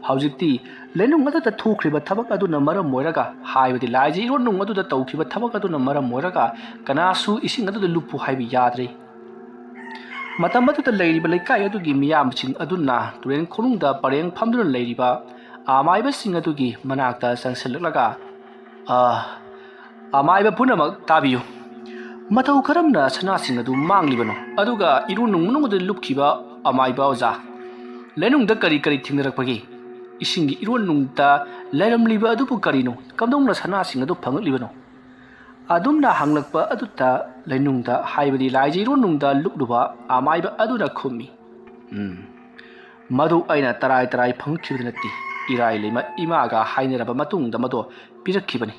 ꯍꯧꯖꯤꯛꯇꯤ ꯂꯩꯅꯨꯡ ꯑꯗꯨꯗ ꯊꯣꯛꯈ꯭ꯔꯤꯕ ꯊꯕꯛ ꯑꯗꯨꯅ ꯃꯔꯝ ꯑꯣꯏꯔꯒ, ꯍꯥꯏꯕꯗꯤ ꯂꯥꯏꯖ ꯏꯔꯣꯟꯅꯨꯡ ꯑꯗꯨꯗ ꯇꯧꯈꯤꯕ ꯊꯕꯛ ꯑꯗꯨꯅ ꯃꯔꯝ ꯑꯣꯏꯔꯒ, ꯀꯅꯥꯁꯨ ꯏꯁꯤꯡ ꯑꯗꯨꯗ ꯂꯨꯞꯄꯨ ꯍꯥꯏꯕ ꯌꯥꯗ꯭ꯔꯦ꯫ ꯃꯇꯝ ꯑꯗꯨꯗ ꯂꯩꯔꯤꯕ ꯂꯩꯀꯥꯏ ꯑꯗꯨꯒꯤ ꯃꯤꯌꯥꯝꯁꯤꯡ ꯑꯗꯨꯅ ꯇꯨꯔꯦꯟ ꯈꯣꯡꯅꯨꯡꯗ ꯄꯔꯦꯡ ꯐꯝꯗꯨꯅ ꯂꯩꯔꯤꯕ ꯑꯃꯥꯏꯕꯁꯤꯡ ꯑꯗꯨꯒꯤ ꯃꯅꯥꯛꯇ ꯆꯪꯁꯤꯜꯂꯛꯂꯒ, "ꯑ, ꯑꯃꯥꯏꯕ ꯄꯨꯝꯅꯃꯛ ꯇꯥꯕꯤꯌꯨ꯫ ꯃꯇꯧ ꯀꯔꯝꯅ ꯁꯅꯥꯁꯤꯡ ꯑꯗꯨ ꯃꯥꯡꯂꯤꯕꯅꯣ? ꯑꯗꯨꯒ ꯏꯔꯨ ꯅꯨꯡ ꯃꯅꯨꯡꯗ ꯂꯨꯞꯈꯤꯕ ꯑꯃꯥꯏꯕ ꯑꯣꯖꯥ, ꯂꯩꯅꯨꯡꯗ ꯀꯔꯤ ꯀꯔꯤ ꯊꯦꯡꯅꯔꯛꯄꯒꯦ? ꯏꯁꯤꯡꯒꯤ ꯏꯔꯣꯟꯅꯨꯡꯗ ꯂꯩꯔꯝꯂꯤꯕ ꯑꯗꯨꯕꯨ ꯀꯔꯤꯅꯣ? ꯀꯝꯗꯧꯅ ꯁꯅꯥꯁꯤꯡ ꯑꯗꯨ ꯐꯪꯂꯛꯂꯤꯕꯅꯣ?" ꯑꯗꯨꯝꯅ ꯍꯪꯂꯛꯄ ꯑꯗꯨꯗ ꯂꯩꯅꯨꯡꯗ, ꯍꯥꯏꯕꯗꯤ ꯂꯥꯏꯖ ꯏꯔꯣꯟꯅꯨꯡꯗ ꯂꯨꯞꯂꯨꯕ ꯑꯃꯥꯏꯕ ꯑꯗꯨꯅ ꯈꯨꯝꯃꯤ, "ꯎꯝ, ꯃꯗꯨ ꯑꯩꯅ ꯇꯔꯥꯏ ꯇꯔꯥꯏ ꯐꯪꯈꯤꯕꯗꯨ ꯅꯠꯇꯦ꯫ ꯏꯔꯥꯏ ꯂꯩꯃ ꯏꯃꯥꯒ ꯍꯥꯏꯅꯔꯕ ꯃꯇꯨꯡꯗ ꯃꯗꯨ ꯄꯤꯔꯛꯈꯤꯕꯅꯤ꯫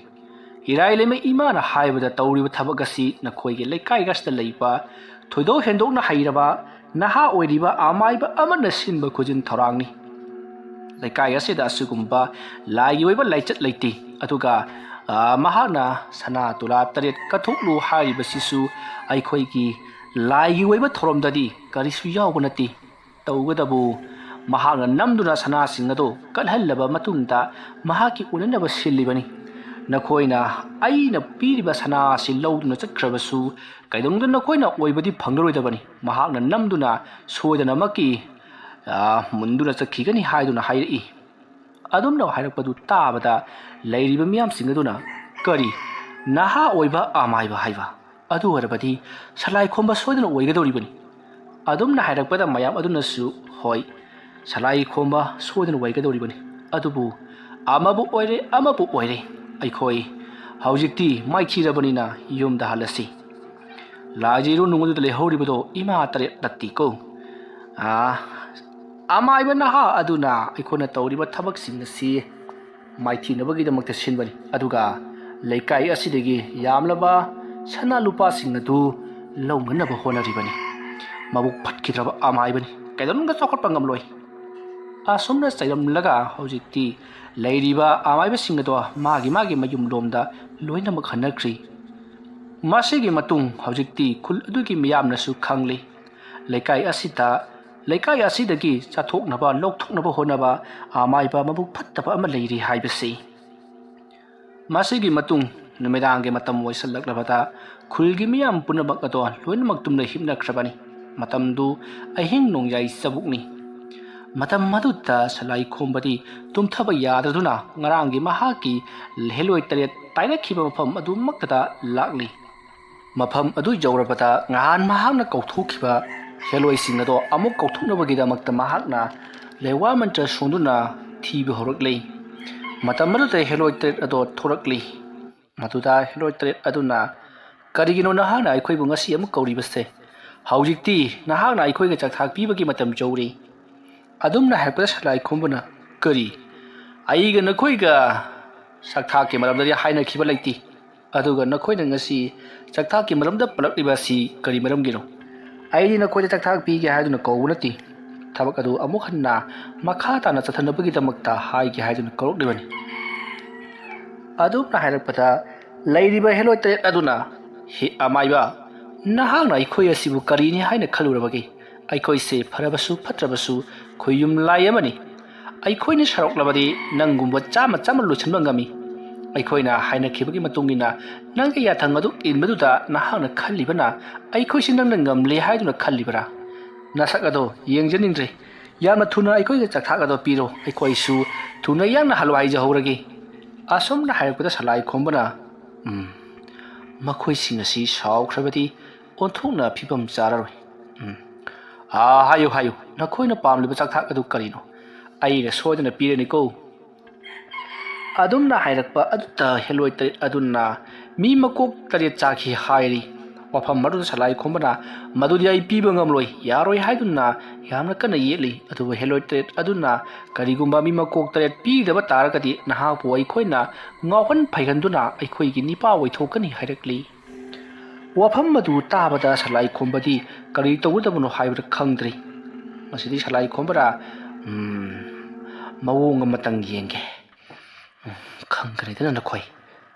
ꯏꯔꯥꯏ ꯂꯩꯃ ꯏꯃꯥꯅ ꯍꯥꯏꯕꯗ ꯇꯧꯔꯤꯕ ꯊꯕꯛ ꯑꯁꯤ ꯅꯈꯣꯏꯒꯤ ꯂꯩꯀꯥꯏ ꯑꯁꯤꯗ ꯂꯩꯕ ꯊꯣꯏꯗꯣꯛ ꯍꯦꯟꯗꯣꯛꯅ ꯍꯩꯔꯕ ꯅꯍꯥ ꯑꯣꯏꯔꯤꯕ ꯑꯃꯥꯏꯕ ꯑꯃꯅ ꯁꯤꯟꯕ ꯈꯨꯖꯤꯟ ꯊꯧꯔꯥꯡꯅꯤ꯫ ꯂꯩꯀꯥꯏ ꯑꯁꯤꯗ ꯑꯁꯤꯒꯨꯝꯕ ꯂꯥꯏꯒꯤ ꯑꯣꯏꯕ ꯂꯥꯏꯆꯠ ꯂꯩꯇꯦ꯫ ꯑꯗꯨꯒ, ꯑ, ꯃꯍꯥꯛꯅ ꯁꯅꯥ ꯇꯨꯂꯥ ꯇꯔꯦꯠ ꯀꯠꯊꯣꯛꯂꯨ ꯍꯥꯏꯔꯤꯕꯁꯤꯁꯨ ꯑꯩꯈꯣꯏꯒꯤ ꯂꯥꯏꯒꯤ ꯑꯣꯏꯕ ꯊꯧꯔꯝꯗꯗꯤ ꯀꯔꯤꯁꯨ ꯌꯥꯎꯕ ꯅꯠꯇꯦ꯫ ꯇꯧꯕꯇꯕꯨ ꯃꯍꯥꯛꯅ ꯅꯝꯗꯨꯅ ꯁꯅꯥꯁꯤꯡ ꯑꯗꯨ ꯀꯠꯍꯜꯂꯕ ꯃꯇꯨꯡꯗ ꯃꯍꯥꯛꯀꯤ ꯑꯣꯏꯅꯅꯕ ꯁꯤꯜꯂꯤꯕꯅꯤ꯫ ꯅꯈꯣꯏꯅ ꯑꯩꯅ ꯄꯤꯔꯤꯕ ꯁꯅꯥ ꯑꯁꯤ ꯂꯧꯗꯨꯅ ꯆꯠꯈ꯭ꯔꯕꯁꯨ ꯀꯩꯗꯧꯅꯨꯡꯗ ꯅꯈꯣꯏꯅ ꯑꯣꯏꯕꯗꯤ ꯐꯪꯂꯔꯣꯏꯗꯕꯅꯤ꯫ ꯃꯍꯥꯛꯅ ꯅꯝꯗꯨꯅ ꯁꯣꯏꯗꯅꯃꯛꯀꯤ, ꯑ, ꯃꯨꯟꯗꯨꯅ ꯆꯠꯈꯤꯒꯅꯤ" ꯍꯥꯏꯗꯨꯅ ꯍꯥꯏꯔꯛꯏ꯫ ꯑꯗꯨꯝꯅ ꯍꯥꯏꯔꯛꯄꯗꯨ ꯇꯥꯕꯗ ꯂꯩꯔꯤꯕ ꯃꯤꯌꯥꯝꯁꯤꯡ ꯑꯗꯨꯅ, "ꯀꯔꯤ? ꯅꯍꯥ ꯑꯣꯏꯕ ꯑꯃꯥꯏꯕ ꯍꯥꯏꯕ? ꯑꯗꯨ ꯑꯣꯏꯔꯕꯗꯤ ꯁꯂꯥꯏ ꯈꯣꯝꯕ ꯁꯣꯏꯗꯅ ꯑꯣꯏꯒꯗꯧꯔꯤꯕꯅꯤ"꯫ ꯑꯗꯨꯝꯅ ꯍꯥꯏꯔꯛꯄꯗ ꯃꯌꯥꯝ ꯑꯗꯨꯅꯁꯨ, "ꯍꯣꯏ, ꯁꯂꯥꯏ ꯈꯣꯝꯕ ꯁꯣꯏꯗꯅ ꯑꯣꯏꯒꯗꯧꯔꯤꯕꯅꯤ꯫ ꯑꯗꯨꯕꯨ ꯑꯃꯕꯨ ꯑꯣꯏꯔꯦ, ꯑꯃꯕꯨ ꯑꯣꯏꯔꯦ, ꯑꯩꯈꯣꯏ ꯍꯧꯖꯤꯛꯇꯤ ꯃꯥꯏꯊꯤꯔꯕꯅꯤꯅ ꯌꯨꯝꯗ ꯍꯜꯂꯁꯤ"꯫ ꯂꯥꯏꯖ ꯏꯔꯨ ꯅꯨꯡ ꯑꯗꯨꯗ ꯂꯩꯍꯧꯔꯤꯕꯗꯣ ꯏꯃꯥ ꯇꯔꯦꯠ ꯅꯠꯇꯦꯀꯣ꯫ ꯑꯥ, ꯑꯃꯥꯏꯕ ꯅꯍꯥ ꯑꯗꯨꯅ ꯑꯩꯈꯣꯏꯅ ꯇꯧꯔꯤꯕ ꯊꯕꯛꯁꯤꯡ ꯑꯁꯤ ꯃꯥꯏꯊꯤꯅꯕꯒꯤꯗꯃꯛꯇ ꯁꯤꯟꯕꯅꯤ, ꯑꯗꯨꯒ ꯂꯩꯀꯥꯏ ꯑꯁꯤꯗꯒꯤ ꯌꯥꯝꯂꯕ ꯁꯅꯥ ꯂꯨꯄꯥꯁꯤꯡ ꯑꯗꯨ ꯂꯧꯅꯅꯕ ꯍꯣꯠꯅꯔꯤꯕꯅꯤ꯫ ꯃꯕꯨꯛ ꯐꯠꯈꯤꯗ꯭ꯔꯕ ꯑꯃꯥꯏꯕꯅꯤ, ꯀꯩꯗꯧꯅꯨꯡꯗ ꯆꯥꯎꯈꯠꯄ ꯉꯝꯂꯣꯏ꯫ ꯑꯁꯨꯝꯅ ꯆꯩꯔꯝꯂꯒ ꯍꯧꯖꯤꯛꯇꯤ ꯂꯩꯔꯤꯕ ꯑꯃꯥꯏꯕꯁꯤꯡ ꯑꯗꯣ ꯃꯥꯒꯤ ꯃꯥꯒꯤ ꯃꯌꯨꯝꯂꯣꯝꯗ ꯂꯣꯏꯅꯃꯛ ꯍꯟꯅꯈ꯭ꯔꯤ꯫ ꯃꯁꯤꯒꯤ ꯃꯇꯨꯡ ꯍꯧꯖꯤꯛꯇꯤ ꯈꯨꯜ ꯑꯗꯨꯒꯤ ꯃꯤꯌꯥꯝꯅꯁꯨ ꯈꯪꯂꯤ꯫ ꯂꯩꯀꯥꯏ ꯑꯁꯤꯗ, ꯂꯩꯀꯥꯏ ꯑꯁꯤꯗꯒꯤ ꯆꯥꯊꯣꯛꯅꯕ, ꯂꯧꯊꯣꯛꯅꯕ ꯍꯣꯠꯅꯕ ꯑꯃꯥꯏꯕ ꯃꯕꯨꯛ ꯐꯠꯇꯕ ꯑꯃ ꯂꯩꯔꯤ ꯍꯥꯏꯕꯁꯤ꯫ ꯃꯁꯤꯒꯤ ꯃꯇꯨꯡ ꯅꯨꯃꯤꯗꯥꯡꯒꯤ ꯃꯇꯝ ꯑꯣꯏꯁꯤꯜꯂꯛꯂꯕꯗ ꯈꯨꯜꯒꯤ ꯃꯤꯌꯥꯝ ꯄꯨꯝꯅꯃꯛ ꯑꯗꯣ ꯂꯣꯏꯅꯃꯛ ꯇꯨꯝꯅ ꯍꯤꯞꯅꯈ꯭ꯔꯕꯅꯤ꯫ ꯃꯇꯝꯗꯨ ꯑꯍꯤꯡ ꯅꯣꯡꯌꯥꯏ ꯆꯕꯨꯛꯅꯤ꯫ ꯃꯇꯝ ꯑꯗꯨꯗ ꯁꯂꯥꯏ ꯈꯣꯝꯕꯗꯤ ꯇꯨꯝꯊꯕ ꯌꯥꯗꯗꯨꯅ ꯉꯔꯥꯡꯒꯤ ꯃꯍꯥꯛꯀꯤ ꯍꯦꯂꯣꯏ ꯇꯔꯦꯠ ꯇꯥꯏꯅꯈꯤꯕ ꯃꯐꯝ ꯑꯗꯨꯃꯛꯇꯗ ꯂꯥꯛꯂꯤ꯫ ꯃꯐꯝ ꯑꯗꯨ ꯌꯧꯔꯕꯗ ꯉꯍꯥꯟ ꯃꯍꯥꯛꯅ ꯀꯧꯊꯣꯛꯈꯤꯕ ꯍꯦꯂꯣꯏꯁꯤꯡ ꯑꯗꯣ ꯑꯃꯨꯛ ꯀꯧꯊꯣꯛꯅꯕꯒꯤꯗꯃꯛꯇ ꯃꯍꯥꯛꯅ ꯂꯩꯋꯥ ꯃꯟꯇ꯭ꯔ ꯁꯣꯟꯗꯨꯅ ꯊꯤꯕ ꯍꯧꯔꯛꯂꯤ꯫ ꯃꯇꯝ ꯑꯗꯨꯗ ꯍꯦꯂꯣꯏ ꯇꯔꯦꯠ ꯑꯗꯣ ꯊꯣꯔꯛꯂꯤ꯫ ꯃꯗꯨꯗ ꯍꯦꯂꯣꯏ ꯇꯔꯦꯠ ꯑꯗꯨꯅ, "ꯀꯔꯤꯒꯤꯅꯣ ꯅꯍꯥꯛꯅ ꯑꯩꯈꯣꯏꯕꯨ ꯉꯁꯤ ꯑꯃꯨꯛ ꯀꯧꯔꯤꯕꯁꯦ? ꯍꯧꯖꯤꯛꯇꯤ ꯅꯍꯥꯛꯅ ꯑꯩꯈꯣꯏꯒ ꯆꯥꯛꯊꯥꯛ ꯄꯤꯕꯒꯤ ꯃꯇꯝ ꯌꯧꯔꯦ꯫ ꯑꯗꯨꯝꯅ ꯍꯥꯏꯔꯛꯄꯗ ꯁꯂꯥꯏ ꯈꯣꯝꯕꯅ, "ꯀꯔꯤ? ꯑꯩꯒ ꯅꯈꯣꯏꯒ ꯆꯥꯛꯊꯥꯛꯀꯤ ꯃꯔꯝꯗꯗꯤ ꯍꯥꯏꯅꯈꯤꯕ ꯂꯩꯇꯦ꯫ ꯑꯗꯨꯒ ꯅꯈꯣꯏꯅ ꯉꯁꯤ ꯆꯥꯛꯊꯥꯛꯀꯤ ꯃꯔꯝꯗ ꯄꯜꯂꯛꯂꯤꯕ ꯑꯁꯤ ꯀꯔꯤ ꯃꯔꯝꯒꯤꯅꯣ? ꯑꯩꯗꯤ ꯅꯈꯣꯏꯗ ꯆꯥꯛꯊꯥꯛ ꯄꯤꯒꯦ ꯍꯥꯏꯗꯨꯅ ꯀꯧꯕ ꯅꯠꯇꯦ꯫ ꯊꯕꯛ ꯑꯗꯨ ꯑꯃꯨꯛ ꯍꯟꯅ ꯃꯈꯥ ꯇꯥꯅ ꯆꯠꯊꯅꯕꯒꯤꯗꯃꯛꯇ ꯍꯥꯏꯒꯦ ꯍꯥꯏꯗꯨꯅ ꯀꯧꯔꯛꯂꯤꯕꯅꯤ꯫" ꯑꯗꯨꯝꯅ ꯍꯥꯏꯔꯛꯄꯗ ꯂꯩꯔꯤꯕ ꯍꯦꯂꯣꯏ ꯇꯔꯦꯠ ꯑꯗꯨꯅ, "ꯍꯦ ꯑꯃꯥꯏꯕ, ꯅꯍꯥꯛꯅ ꯑꯩꯈꯣꯏ ꯑꯁꯤꯕꯨ ꯀꯔꯤꯅꯤ ꯍꯥꯏꯅ ꯈꯜꯂꯨꯔꯕꯒꯦ? ꯑꯩꯈꯣꯏꯁꯦ ꯐꯔꯕꯁꯨ ꯐꯠꯇ꯭ꯔꯕꯁꯨ ꯈꯨꯌꯨꯝ ꯂꯥꯏ ꯑꯃꯅꯤ꯫ ꯑꯩꯈꯣꯏꯅ ꯁꯥꯎꯔꯛꯂꯕꯗꯤ ꯅꯪꯒꯨꯝꯕ ꯆꯥꯝꯃ ꯆꯥꯝꯃ ꯂꯣꯏꯁꯤꯟꯕ ꯉꯝꯃꯤ꯫ ꯑꯩꯈꯣꯏꯅ ꯍꯥꯏꯅꯈꯤꯕꯒꯤ ꯃꯇꯨꯡ ꯏꯟꯅ ꯅꯪꯒꯤ ꯌꯥꯊꯪ ꯑꯗꯨ ꯏꯟꯕꯗꯨꯗ ꯅꯍꯥꯛꯅ ꯈꯜꯂꯤꯕꯅ ꯑꯩꯈꯣꯏꯁꯤ ꯅꯪꯅ ꯉꯝꯂꯦ ꯍꯥꯏꯗꯨꯅ ꯈꯜꯂꯤꯕꯔꯥ? ꯅꯁꯛ ꯑꯗꯣ ꯌꯦꯡꯖꯅꯤꯡꯗ꯭ꯔꯦ꯫ ꯌꯥꯝꯅ ꯊꯨꯅ ꯑꯩꯈꯣꯏꯒꯤ ꯆꯥꯛꯊꯥꯛ ꯑꯗꯣ ꯄꯤꯔꯣ, ꯑꯩꯈꯣꯏꯁꯨ ꯊꯨꯅ ꯌꯥꯡꯅ ꯍꯜꯂꯣ ꯍꯥꯏꯖꯍꯧꯔꯒꯦ꯫" ꯑꯁꯨꯝꯅ ꯍꯥꯏꯔꯛꯄꯗ ꯁꯂꯥꯏ ꯈꯣꯝꯕꯅ, "ꯎꯝ, ꯃꯈꯣꯏꯁꯤꯡ ꯑꯁꯤ ꯁꯥꯎꯈ꯭ꯔꯕꯗꯤ ꯑꯣꯟꯊꯣꯛꯅ ꯐꯤꯕꯝ ꯆꯥꯔꯔꯣꯏ꯫ ꯎꯝ, ꯑꯥ, ꯍꯥꯏꯌꯨ, ꯍꯥꯏꯌꯨ, ꯅꯈꯣꯏꯅ ꯄꯥꯝꯂꯤꯕ ꯆꯥꯛꯊꯥꯛ ꯑꯗꯨ ꯀꯔꯤꯅꯣ? ꯑꯩꯅ ꯁꯣꯏꯗꯅ ꯄꯤꯔꯅꯤꯀꯣ꯫" ꯑꯗꯨꯝꯅ ꯍꯥꯏꯔꯛꯄ ꯑꯗꯨꯗ ꯍꯦꯂꯣꯏ ꯇꯔꯦꯠ ꯑꯗꯨꯅ ꯃꯤ ꯃꯀꯣꯛ ꯇꯔꯦꯠ ꯆꯥꯈꯤ ꯍꯥꯏꯔꯤ꯫ ꯋꯥꯐꯝ ꯑꯗꯨꯗ ꯁꯂꯥꯏ ꯈꯣꯝꯕꯅ "ꯃꯗꯨꯗꯤ ꯑꯩ ꯄꯤꯕ ꯉꯝꯂꯣꯏ, ꯌꯥꯔꯣꯏ" ꯍꯥꯏꯗꯨꯅ ꯌꯥꯝꯅ ꯀꯟꯅ ꯌꯦꯠꯂꯤ꯫ ꯑꯗꯨꯕꯨ ꯍꯦꯂꯣꯏ ꯇꯔꯦꯠ ꯑꯗꯨꯅ "ꯀꯔꯤꯒꯨꯝꯕ ꯃꯤ ꯃꯀꯣꯛ ꯇꯔꯦꯠ ꯄꯤꯗꯕ ꯇꯥꯔꯒꯗꯤ ꯅꯍꯥꯛꯄꯨ ꯑꯩꯈꯣꯏꯅ ꯉꯥꯎꯍꯟ ꯐꯩꯍꯟꯗꯨꯅ ꯑꯩꯈꯣꯏꯒꯤ ꯅꯤꯄꯥ ꯑꯣꯏꯊꯣꯛꯀꯅꯤ" ꯍꯥꯏꯔꯛꯂꯤ꯫ ꯋꯥꯐꯝ ꯑꯗꯨ ꯇꯥꯕꯗ ꯁꯂꯥꯏ ꯈꯣꯝꯕꯗꯤ ꯀꯔꯤ ꯇꯧꯒꯗꯕꯅꯣ ꯍꯥꯏꯕꯗꯨ ꯈꯪꯗ꯭ꯔꯤ꯫ ꯃꯁꯤꯗꯤ ꯁꯂꯥꯏ ꯈꯣꯝꯕꯅ "ꯎꯝ, ꯃꯑꯣꯡ ꯑꯃꯇꯪ ꯌꯦꯡꯒꯦ꯫ ꯎꯝ, ꯈꯪꯒꯅꯤꯗꯅ ꯅꯈꯣꯏ"꯫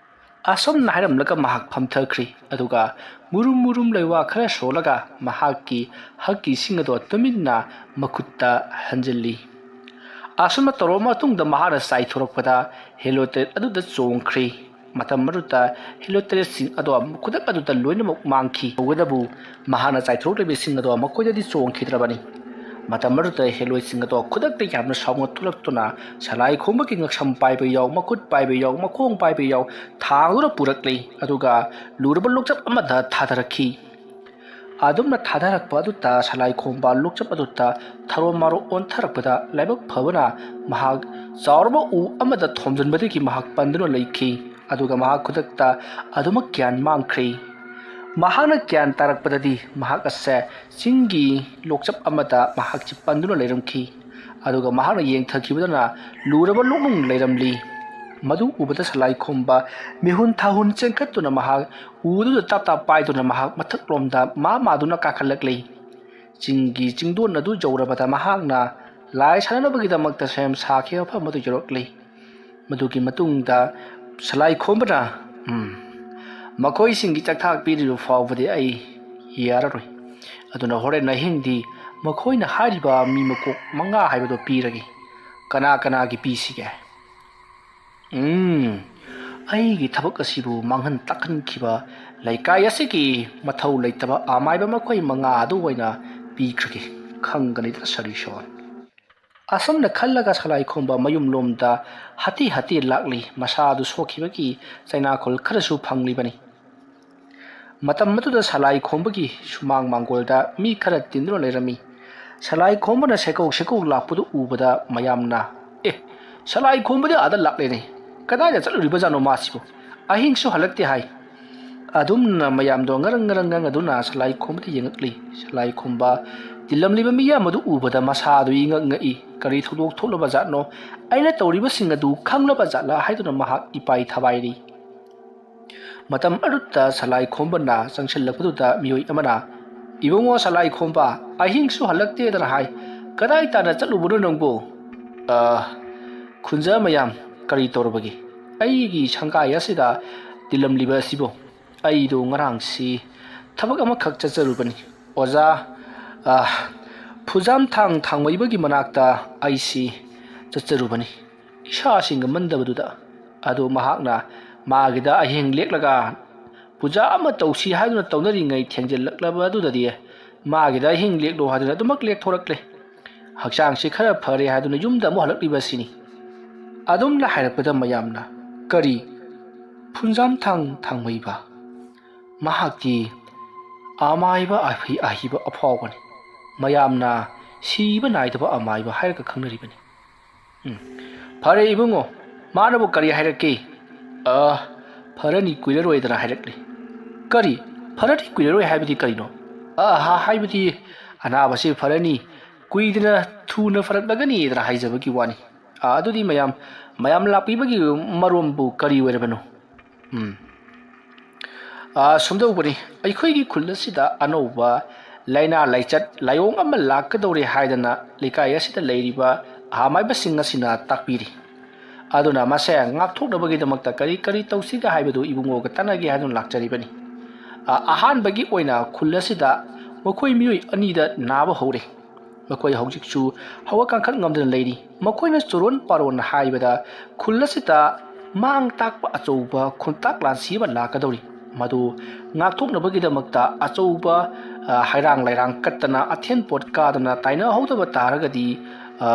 ꯑꯁꯨꯝꯅ ꯍꯥꯏꯔꯝꯂꯒ ꯃꯍꯥꯛ ꯐꯝꯊꯈ꯭ꯔꯤ꯫ ꯑꯗꯨꯒ ꯃꯨꯔꯨꯝ ꯃꯨꯔꯨꯝ ꯂꯩꯋꯥ ꯈꯔ ꯁꯣꯜꯂꯒ ꯃꯍꯥꯛꯀꯤ ꯍꯛꯀꯤ ꯁꯤꯡ ꯑꯗꯣ ꯇꯨꯃꯤꯟꯅ ꯃꯈꯨꯠꯇ ꯍꯟꯖꯤꯜꯂꯤ꯫ ꯑꯁꯨꯝꯅ ꯇꯧꯔꯕ ꯃꯇꯨꯡꯗ ꯃꯍꯥꯛꯅ ꯆꯥꯏꯊꯣꯔꯛꯄꯗ ꯍꯦꯂꯣ ꯇꯔꯦꯠ ꯑꯗꯨꯗ ꯆꯣꯡꯈ꯭ꯔꯤ꯫ ꯃꯇꯝ ꯑꯗꯨꯗ ꯍꯦꯂꯣ ꯇꯔꯦꯠꯁꯤꯡ ꯑꯗꯣ ꯈꯨꯗꯛ ꯑꯗꯨꯗ ꯂꯣꯏꯅꯃꯛ ꯃꯥꯡꯈꯤ꯫ ꯇꯧꯕꯇꯕꯨ ꯃꯍꯥꯛꯅ ꯆꯥꯏꯊꯣꯔꯛꯂꯤꯕ ꯏꯁꯤꯡ ꯑꯗꯣ ꯃꯈꯣꯏꯗꯗꯤ ꯆꯣꯡꯈꯤꯗ꯭ꯔꯕꯅꯤ꯫ ꯃꯇꯝ ꯑꯗꯨꯗ ꯍꯦꯂꯣꯏꯁꯤꯡ ꯑꯗꯣ ꯈꯨꯗꯛꯇ ꯌꯥꯝꯅ ꯁꯥꯎꯅ ꯊꯣꯛꯂꯛꯇꯨꯅ ꯁꯂꯥꯏ ꯈꯣꯝꯕꯒꯤ ꯉꯛꯁꯝ ꯄꯥꯏꯕ ꯌꯥꯎ, ꯃꯈꯨꯠ ꯄꯥꯏꯕ ꯌꯥꯎ, ꯃꯈꯣꯡ ꯄꯥꯏꯕ ꯌꯥꯎ ꯊꯥꯡꯗꯨꯅ ꯄꯨꯔꯛꯂꯤ꯫ ꯑꯗꯨꯒ ꯂꯨꯔꯕ ꯂꯣꯛꯆꯞ ꯑꯃꯗ ꯊꯥꯗꯔꯛꯈꯤ꯫ ꯑꯗꯨꯝꯅ ꯊꯥꯗꯔꯛꯄ ꯑꯗꯨꯗ ꯁꯂꯥꯏ ꯈꯣꯝꯕ ꯂꯣꯛꯆꯞ ꯑꯗꯨꯗ ꯊꯔꯣ ꯃꯥꯔꯣ ꯑꯣꯟꯊꯔꯛꯄꯗ ꯂꯥꯏꯕꯛ ꯐꯕꯅ ꯃꯍꯥꯛ ꯆꯥꯎꯔꯕ ꯎ ꯑꯃꯗ ꯊꯣꯝꯖꯤꯟꯕꯗꯒꯤ ꯃꯍꯥꯛ ꯄꯟꯗꯨꯅ ꯂꯩꯈꯤ꯫ ꯑꯗꯨꯒ ꯃꯍꯥꯛ ꯈꯨꯗꯛꯇ ꯑꯗꯨꯃꯛ ꯒ꯭ꯌꯥꯟ ꯃꯥꯡꯈ꯭ꯔꯤ꯫ ꯃꯍꯥꯛꯅ ꯒ꯭ꯌꯥꯟ ꯇꯥꯔꯛꯄꯗꯗꯤ ꯃꯍꯥꯛ ꯑꯁꯦ ꯆꯤꯡꯒꯤ ꯂꯣꯛꯆꯞ ꯑꯃꯗ ꯃꯍꯥꯛꯁꯤ ꯄꯟꯗꯨꯅ ꯂꯩꯔꯝꯈꯤ꯫ ꯑꯗꯨꯒ ꯃꯍꯥꯛꯅ ꯌꯦꯡꯊꯈꯤꯕꯗꯅ ꯂꯨꯔꯕ ꯂꯣꯛꯅꯨꯡ ꯂꯩꯔꯝꯂꯤ꯫ ꯃꯗꯨ ꯎꯕꯗ ꯁꯂꯥꯏ ꯈꯣꯝꯕ ꯃꯤꯍꯨꯟ ꯊꯥꯍꯨꯟ ꯆꯦꯟꯈꯠꯇꯨꯅ ꯃꯍꯥꯛ ꯎꯗꯨꯗ ꯇꯞ ꯇꯞ ꯄꯥꯏꯗꯨꯅ ꯃꯍꯥꯛ ꯃꯊꯛꯂꯣꯝꯗ ꯃꯥ ꯃꯥꯗꯨꯅ ꯀꯥꯈꯠꯂꯛꯂꯤ꯫ ꯆꯤꯡꯒꯤ ꯆꯤꯡꯗꯣꯟ ꯑꯗꯨ ꯌꯧꯔꯕꯗ ꯃꯍꯥꯛꯅ ꯂꯥꯏ ꯁꯥꯟꯅꯅꯕꯒꯤꯗꯃꯛꯇ ꯁꯦꯝ ꯁꯥꯈꯤꯕ ꯃꯐꯝ ꯑꯗꯨ ꯌꯧꯔꯛꯂꯤ꯫ ꯃꯗꯨꯒꯤ ꯃꯇꯨꯡꯗ ꯁꯂꯥꯏ ꯈꯣꯝꯕꯅ, "ꯎꯝ, ꯃꯈꯣꯏꯁꯤꯡꯒꯤ ꯆꯥꯛꯊꯥꯛ ꯄꯤꯗ꯭ꯔꯤꯕ ꯐꯥꯎꯕꯗꯤ ꯑꯩ ꯌꯥꯔꯔꯣꯏ꯫ ꯑꯗꯨꯅ ꯍꯣꯔꯦꯟ ꯑꯍꯤꯡꯗꯤ ꯃꯈꯣꯏꯅ ꯍꯥꯏꯔꯤꯕ ꯃꯤ ꯃꯀꯣꯛ ꯃꯉꯥ ꯍꯥꯏꯕꯗꯨ ꯄꯤꯔꯒꯦ꯫ ꯀꯅꯥ ꯀꯅꯥꯒꯤ ꯄꯤꯁꯤꯒꯦ?" "ꯎꯝ, ꯑꯩꯒꯤ ꯊꯕꯛ ꯑꯁꯤꯕꯨ ꯃꯥꯡꯍꯟ ꯇꯥꯛꯍꯟꯈꯤꯕ ꯂꯩꯀꯥꯏ ꯑꯁꯤꯒꯤ ꯃꯊꯧ ꯂꯩꯇꯕ ꯑꯃꯥꯏꯕ ꯃꯈꯣꯏ ꯃꯉꯥ ꯑꯗꯨ ꯑꯣꯏꯅ ꯄꯤꯈ꯭ꯔꯒꯦ꯫ ꯈꯪꯒꯅꯤꯗ ꯁꯔꯤꯁꯣꯟ"꯫ ꯑꯁꯨꯝꯅ ꯈꯜꯂꯒ ꯁꯂꯥꯏ ꯈꯣꯝꯕ ꯃꯌꯨꯝꯂꯣꯝꯗ ꯍꯥꯇꯦ ꯍꯥꯇꯦ ꯂꯥꯛꯂꯤ꯫ ꯃꯁꯥ ꯑꯗꯨ ꯁꯣꯛꯈꯤꯕꯒꯤ ꯆꯩꯅꯥꯈꯣꯜ ꯈꯔꯁꯨ ꯐꯪꯂꯤꯕꯅꯤ꯫ ꯃꯇꯝ ꯑꯗꯨꯗ ꯁꯂꯥꯏ ꯈꯣꯝꯕꯒꯤ ꯁꯨꯃꯥꯡ ꯃꯥꯡꯒꯣꯜꯗ ꯃꯤ ꯈꯔ ꯇꯤꯟꯗꯨꯅ ꯂꯩꯔꯝꯃꯤ꯫ ꯁꯂꯥꯏ ꯈꯣꯝꯕꯅ ꯁꯦꯀꯧ ꯁꯦꯀꯧ ꯂꯥꯛꯄꯗꯨ ꯎꯕꯗ ꯃꯌꯥꯝꯅ, "ꯑꯦ, ꯁꯂꯥꯏ ꯈꯣꯝꯕꯗꯤ ꯑꯥꯗ ꯂꯥꯛꯂꯦꯅꯦ꯫ ꯀꯗꯥꯏꯗ ꯆꯠꯂꯨꯔꯤꯕꯖꯥꯠꯅꯣ ꯃꯥꯁꯤꯕꯨ? ꯑꯍꯤꯡꯁꯨ ꯍꯜꯂꯛꯇꯦ ꯍꯥꯏ"꯫ ꯑꯗꯨꯝꯅ ꯃꯌꯥꯝꯗꯣ ꯉꯔꯪ ꯉꯔꯪ ꯉꯪꯗꯨꯅ ꯁꯂꯥꯏ ꯈꯣꯝꯕꯗ ꯌꯦꯡꯉꯛꯂꯤ꯫ ꯁꯂꯥꯏ ꯈꯣꯝꯕ ꯇꯤꯜꯂꯝꯂꯤꯕ ꯃꯤꯌꯥꯝ ꯑꯗꯨ ꯎꯕꯗ ꯃꯁꯥꯗꯨ ꯏꯉꯛ ꯉꯛꯏ꯫ "ꯀꯔꯤ ꯊꯧꯗꯣꯛ ꯊꯣꯛꯂꯕ ꯖꯥꯠꯅꯣ? ꯑꯩꯅ ꯇꯧꯔꯤꯕꯁꯤꯡ ꯑꯗꯨ ꯈꯪꯂꯕ ꯖꯥꯠꯂꯥ?" ꯍꯥꯏꯗꯨꯅ ꯃꯍꯥꯛ ꯏꯄꯥꯏ ꯊꯕꯥꯏꯔꯤ꯫ ꯃꯇꯝ ꯑꯗꯨꯗ ꯁꯂꯥꯏ ꯈꯣꯝꯕꯅ ꯆꯪꯁꯤꯜꯂꯛꯄꯗꯨꯗ ꯃꯤꯑꯣꯏ ꯑꯃꯅ, "ꯏꯕꯨꯡꯉꯣ ꯁꯂꯥꯏ ꯈꯣꯝꯕ, ꯑꯍꯤꯡꯁꯨ ꯍꯜꯂꯛꯇꯦꯗꯅ ꯍꯥꯏ꯫ ꯀꯗꯥꯏ ꯇꯥꯅ ꯆꯠꯂꯨꯕꯅꯣ ꯅꯪꯕꯨ?" "ꯑ, ꯈꯨꯟꯖ ꯃꯌꯥꯝ, ꯀꯔꯤ ꯇꯧꯔꯕꯒꯦ? ꯑꯩꯒꯤ ꯁꯪꯒꯥꯏ ꯑꯁꯤꯗ ꯇꯤꯜꯂꯝꯂꯤꯕ ꯑꯁꯤꯕꯨ?" "ꯑꯩꯗꯣ ꯉꯔꯥꯡꯁꯤ ꯊꯕꯛ ꯑꯃꯈꯛ ꯆꯠꯆꯔꯨꯕꯅꯤ ꯑꯣꯖꯥ꯫ ꯑ, ꯐꯨꯖꯥꯝꯊꯥꯡ ꯊꯥꯡꯃꯩꯕꯒꯤ ꯃꯅꯥꯛꯇ ꯑꯩꯁꯤ ꯆꯠꯆꯔꯨꯕꯅꯤ꯫ ꯏꯁꯥꯁꯤ ꯉꯝꯃꯟꯗꯕꯗꯨꯗ꯫ ꯑꯗꯨ ꯃꯍꯥꯛꯅ ꯃꯥꯒꯤꯗ ꯑꯍꯤꯡ ꯂꯦꯛꯂꯒ ꯄꯨꯖꯥ ꯑꯃ ꯇꯧꯁꯤ ꯍꯥꯏꯗꯨꯅ ꯇꯧꯅꯔꯤꯉꯩ ꯊꯦꯡꯖꯤꯜꯂꯛꯂꯕ ꯑꯗꯨꯗꯗꯤ ꯃꯥꯒꯤꯗ ꯑꯍꯤꯡ ꯂꯦꯛꯂꯣ ꯍꯥꯏꯗꯨꯅ ꯑꯗꯨꯃꯛ ꯂꯦꯛꯊꯣꯔꯛꯂꯦ꯫ ꯍꯛꯆꯥꯡꯁꯤ ꯈꯔ ꯐꯔꯦ ꯍꯥꯏꯗꯨꯅ ꯌꯨꯝꯗ ꯑꯃꯨꯛ ꯍꯜꯂꯛꯂꯤꯕ ꯑꯁꯤꯅꯤ꯫" ꯑꯗꯨꯝꯅ ꯍꯥꯏꯔꯛꯄꯗ ꯃꯌꯥꯝꯅ, "ꯀꯔꯤ? ꯐꯨꯟꯖꯥꯝꯊꯥꯡ ꯊꯥꯡꯃꯩꯕ? ꯃꯍꯥꯛꯇꯤ ꯑꯃꯥꯏꯕ ꯑꯍꯩ-, ꯑꯍꯩꯕ ꯑꯐꯥꯎꯕꯅꯤ꯫ ꯃꯌꯥꯝꯅ ꯁꯤꯕ ꯅꯥꯏꯗꯕ ꯑꯃꯥꯏꯕ ꯍꯥꯏꯔꯒ ꯈꯪꯅꯔꯤꯕꯅꯤ꯫" "ꯎꯝ, ꯐꯔꯦ ꯏꯕꯨꯡꯉꯣ, ꯃꯥꯅꯕꯨ ꯀꯔꯤ ꯍꯥꯏꯔꯛꯀꯦ?" "ꯑ, ꯐꯔꯅꯤ ꯀꯨꯏꯔꯔꯣꯏꯗꯅ ꯍꯥꯏꯔꯛꯂꯤ꯫" "ꯀꯔꯤ? ꯐꯔꯅꯤ ꯀꯨꯏꯔꯔꯣꯏ ꯍꯥꯏꯕꯗꯤ ꯀꯔꯤꯅꯣ?" "ꯑ, ꯍꯥ, ꯍꯥꯏꯕꯗꯤ ꯑꯅꯥꯕꯁꯤ ꯐꯔꯅꯤ, ꯀꯨꯏꯗꯅ ꯊꯨꯅ ꯐꯔꯛꯂꯒꯅꯤꯗꯅ ꯍꯥꯏꯖꯕꯒꯤ ꯋꯥꯅꯤ꯫ ꯑ, ꯑꯗꯨꯗꯤ ꯃꯌꯥꯝ, ꯃꯌꯥꯝ ꯂꯥꯛꯄꯤꯕꯒꯤ ꯃꯔꯣꯝꯕꯨ ꯀꯔꯤ ꯑꯣꯏꯔꯕꯅꯣ?" ꯎꯝ꯫ "ꯑ, ꯁꯨꯝꯗꯧꯕꯅꯤ, ꯑꯩꯈꯣꯏꯒꯤ ꯈꯨꯜ ꯑꯁꯤꯗ ꯑꯅꯧꯕ ꯂꯥꯏꯅꯥ ꯂꯥꯏꯆꯠ ꯂꯥꯏꯑꯣꯡ ꯑꯃ ꯂꯥꯛꯀꯗꯧꯔꯦ ꯍꯥꯏꯗꯅ ꯂꯩꯀꯥꯏ ꯑꯁꯤꯗ ꯂꯩꯔꯤꯕ ꯑꯍꯥꯃꯥꯏꯕꯁꯤꯡ ꯑꯁꯤꯅ ꯇꯥꯛꯄꯤꯔꯤ꯫ ꯑꯗꯨꯅ ꯃꯁꯦ ꯉꯥꯛꯊꯣꯛꯅꯕꯒꯤꯗꯃꯛꯇ ꯀꯔꯤ ꯀꯔꯤ ꯇꯧꯁꯤꯒꯦ ꯍꯥꯏꯕꯗꯨ ꯏꯕꯨꯡꯉꯣꯒ ꯇꯥꯟꯅꯒꯦ ꯍꯥꯏꯗꯨꯅ ꯂꯥꯛꯆꯔꯤꯕꯅꯤ꯫ ꯑ, ꯑꯍꯥꯟꯕꯒꯤ ꯑꯣꯏꯅ ꯈꯨꯜ ꯑꯁꯤꯗ ꯃꯈꯣꯏ ꯃꯤꯑꯣꯏ ꯑꯅꯤꯗ ꯅꯥꯕ ꯍꯧꯔꯦ꯫ ꯃꯈꯣꯏ ꯍꯧꯖꯤꯛꯁꯨ ꯍꯧꯒꯠ ꯀꯥꯡꯈꯠ ꯉꯝꯗꯅ ꯂꯩꯔꯤ꯫ ꯃꯈꯣꯏꯅ ꯆꯨꯔꯣꯟ ꯄꯥꯔꯣꯟ ꯍꯥꯏꯕꯗ ꯈꯨꯜ ꯑꯁꯤꯗ ꯃꯥꯡ ꯇꯥꯛꯄ ꯑꯆꯧꯕ ꯈꯣꯟꯇꯥꯛ ꯂꯥꯟꯁꯤ ꯑꯃ ꯂꯥꯛꯀꯗꯧꯔꯤ꯫ ꯃꯗꯨ ꯉꯥꯛꯊꯣꯛꯅꯕꯒꯤꯗꯃꯛꯇ ꯑꯆꯧꯕ, ꯑ, ꯍꯩꯔꯥꯡ ꯂꯩꯔꯥꯡ ꯀꯠꯇꯅ, ꯑꯊꯦꯟ ꯄꯣꯠ ꯀꯥꯗꯅ ꯇꯥꯏꯅꯍꯧꯗꯕ ꯇꯥꯔꯒꯗꯤ, ꯑ,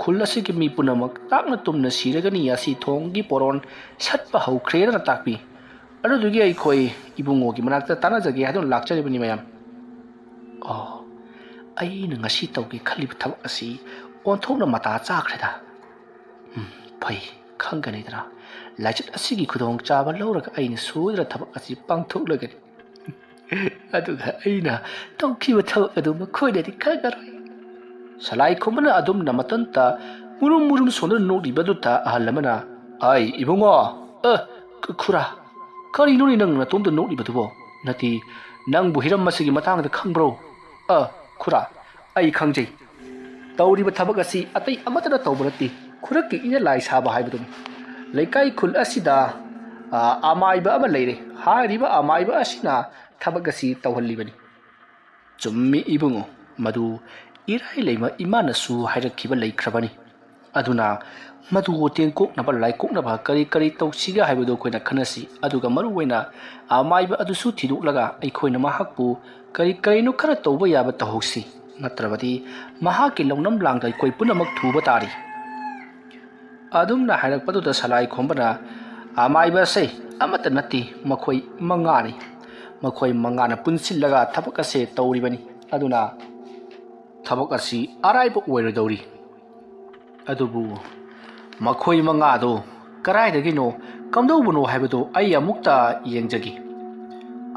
ꯈꯨꯜ ꯑꯁꯤꯒꯤ ꯃꯤ ꯄꯨꯝꯅꯃꯛ ꯇꯥꯛꯅ ꯇꯨꯝꯅ ꯁꯤꯔꯒꯅꯤ꯫ ꯑꯁꯤ ꯊꯣꯡꯒꯤ ꯄꯣꯔꯣꯟ ꯁꯠꯄ ꯍꯧꯈ꯭ꯔꯦꯗꯅ ꯇꯥꯛꯄꯤ꯫ ꯑꯗꯨꯗꯨꯒꯤ ꯑꯩꯈꯣꯏ ꯏꯕꯨꯡꯉꯣꯒꯤ ꯃꯅꯥꯛꯇ ꯇꯥꯟꯅꯖꯒꯦ ꯍꯥꯏꯗꯨꯅ ꯂꯥꯛꯆꯔꯤꯕꯅꯤ ꯃꯌꯥꯝ꯫" "ꯑꯣ, ꯑꯩꯅ ꯉꯁꯤ ꯇꯧꯒꯦ ꯈꯜꯂꯤꯕ ꯊꯕꯛ ꯑꯁꯤ ꯑꯣꯟꯊꯣꯛꯅ ꯃꯇꯥ ꯆꯥꯈ꯭ꯔꯦꯗ꯫ ꯎꯝ, ꯐꯩ, ꯈꯪꯒꯅꯤꯗꯅ꯫ ꯂꯥꯏꯆꯠ ꯑꯁꯤꯒꯤ ꯈꯨꯗꯣꯡꯆꯥꯕ ꯂꯧꯔꯒ ꯑꯩꯅ ꯁꯣꯏꯗꯅ ꯊꯕꯛ ꯑꯁꯤ ꯄꯥꯡꯊꯣꯛꯂꯒꯅꯤ꯫ ꯑꯗꯨꯒ ꯑꯩꯅ ꯇꯧꯈꯤꯕ ꯊꯕꯛ ꯑꯗꯨ ꯃꯈꯣꯏꯅꯗꯤ ꯈꯪꯉꯔꯣꯏ꯫ ꯁꯂꯥꯏ ꯈꯣꯝꯕꯅ ꯑꯗꯨꯝꯅ ꯃꯇꯟꯇ ꯃꯨꯔꯨꯝ ꯃꯨꯔꯨꯝ ꯁꯣꯟꯗꯨꯅ ꯅꯣꯛꯂꯤꯕꯗꯨꯗ ꯑꯍꯜ ꯑꯃꯅ, "ꯑꯩ ꯏꯕꯨꯡꯉꯣ, ꯑ, ꯈꯨ-, ꯈꯨꯔꯥ, ꯀꯔꯤꯅꯣꯅꯦ ꯅꯪ ꯅꯇꯣꯝꯇ ꯅꯣꯛꯂꯤꯕꯗꯨꯕꯣ? ꯅꯠꯇꯦ, ꯅꯪꯕꯨ ꯍꯤꯔꯝ ꯑꯁꯤꯒꯤ ꯃꯇꯥꯡꯗ ꯈꯪꯕ꯭ꯔꯣ?" "ꯑ, ꯈꯨꯔꯥ, ꯑꯩ ꯈꯪꯖꯩ꯫ ꯇꯧꯔꯤꯕ ꯊꯕꯛ ꯑꯁꯤ ꯑꯇꯩ ꯑꯃꯠꯇꯅ ꯇꯧꯕ ꯅꯠꯇꯦ, ꯈꯨꯔꯛꯀꯤ ꯏꯅ ꯂꯥꯏ ꯁꯥꯕ ꯍꯥꯏꯕꯗꯨꯅꯤ꯫ ꯂꯩꯀꯥꯏ ꯈꯨꯜ ꯑꯁꯤꯗ, ꯑ, ꯑꯃꯥꯏꯕ ꯑꯃ ꯂꯩꯔꯦ꯫ ꯍꯥꯏꯔꯤꯕ ꯑꯃꯥꯏꯕ ꯑꯁꯤꯅ ꯊꯕꯛ ꯑꯁꯤ ꯇꯧꯍꯜꯂꯤꯕꯅꯤ꯫" "ꯆꯨꯝꯃꯤ ꯏꯕꯨꯡꯉꯣ, ꯃꯗꯨ ꯏꯔꯥꯏ ꯂꯩꯃ ꯏꯃꯥꯅꯁꯨ ꯍꯥꯏꯔꯛꯈꯤꯕ ꯂꯩꯈ꯭ꯔꯕꯅꯤ꯫ ꯑꯗꯨꯅ ꯃꯗꯨ ꯇꯦꯡꯀꯣꯛꯅꯕ, ꯂꯥꯏꯀꯣꯛꯅꯕ ꯀꯔꯤ ꯀꯔꯤ ꯇꯧꯁꯤꯒꯦ ꯍꯥꯏꯕꯗꯨ ꯑꯩꯈꯣꯏꯅ ꯈꯟꯅꯁꯤ꯫ ꯑꯗꯨꯒ ꯃꯔꯨ ꯑꯣꯏꯅ ꯑꯃꯥꯏꯕ ꯑꯗꯨꯁꯨ ꯊꯤꯗꯣꯛꯂꯒ ꯑꯩꯈꯣꯏꯅ ꯃꯍꯥꯛꯄꯨ ꯀꯔꯤ ꯀꯔꯤꯅꯣ ꯈꯔ ꯇꯧꯕ ꯌꯥꯕ ꯇꯧꯍꯧꯁꯤ꯫ ꯅꯠꯇ꯭ꯔꯕꯗꯤ ꯃꯍꯥꯛꯀꯤ ꯂꯧꯅꯝ ꯂꯥꯡꯗ ꯑꯩꯈꯣꯏ ꯄꯨꯝꯅꯃꯛ ꯊꯨꯕ ꯇꯥꯔꯤ꯫" ꯑꯗꯨꯝꯅ ꯍꯥꯏꯔꯛꯄꯗꯨꯗ ꯁꯂꯥꯏ ꯈꯣꯝꯕꯅ, "ꯑꯃꯥꯏꯕ ꯑꯁꯦ ꯑꯃꯠꯇ ꯅꯠꯇꯦ, ꯃꯈꯣꯏ ꯃꯉꯥꯅꯤ꯫ ꯃꯈꯣꯏ ꯃꯉꯥꯅ ꯄꯨꯟꯁꯤꯜꯂꯒ ꯊꯕꯛ ꯑꯁꯦ ꯇꯧꯔꯤꯕꯅꯤ꯫ ꯑꯗꯨꯅ ꯊꯕꯛ ꯑꯁꯤ ꯑꯔꯥꯏꯕ ꯑꯣꯏꯔꯣꯏꯗꯧꯔꯤ꯫ ꯑꯗꯨꯕꯨ ꯃꯈꯣꯏ ꯃꯉꯥꯗꯣ ꯀꯗꯥꯏꯗꯒꯤꯅꯣ, ꯀꯝꯗꯧꯕꯅꯣ ꯍꯥꯏꯕꯗꯣ ꯑꯩ ꯑꯃꯨꯛꯇ ꯌꯦꯡꯖꯒꯦ꯫"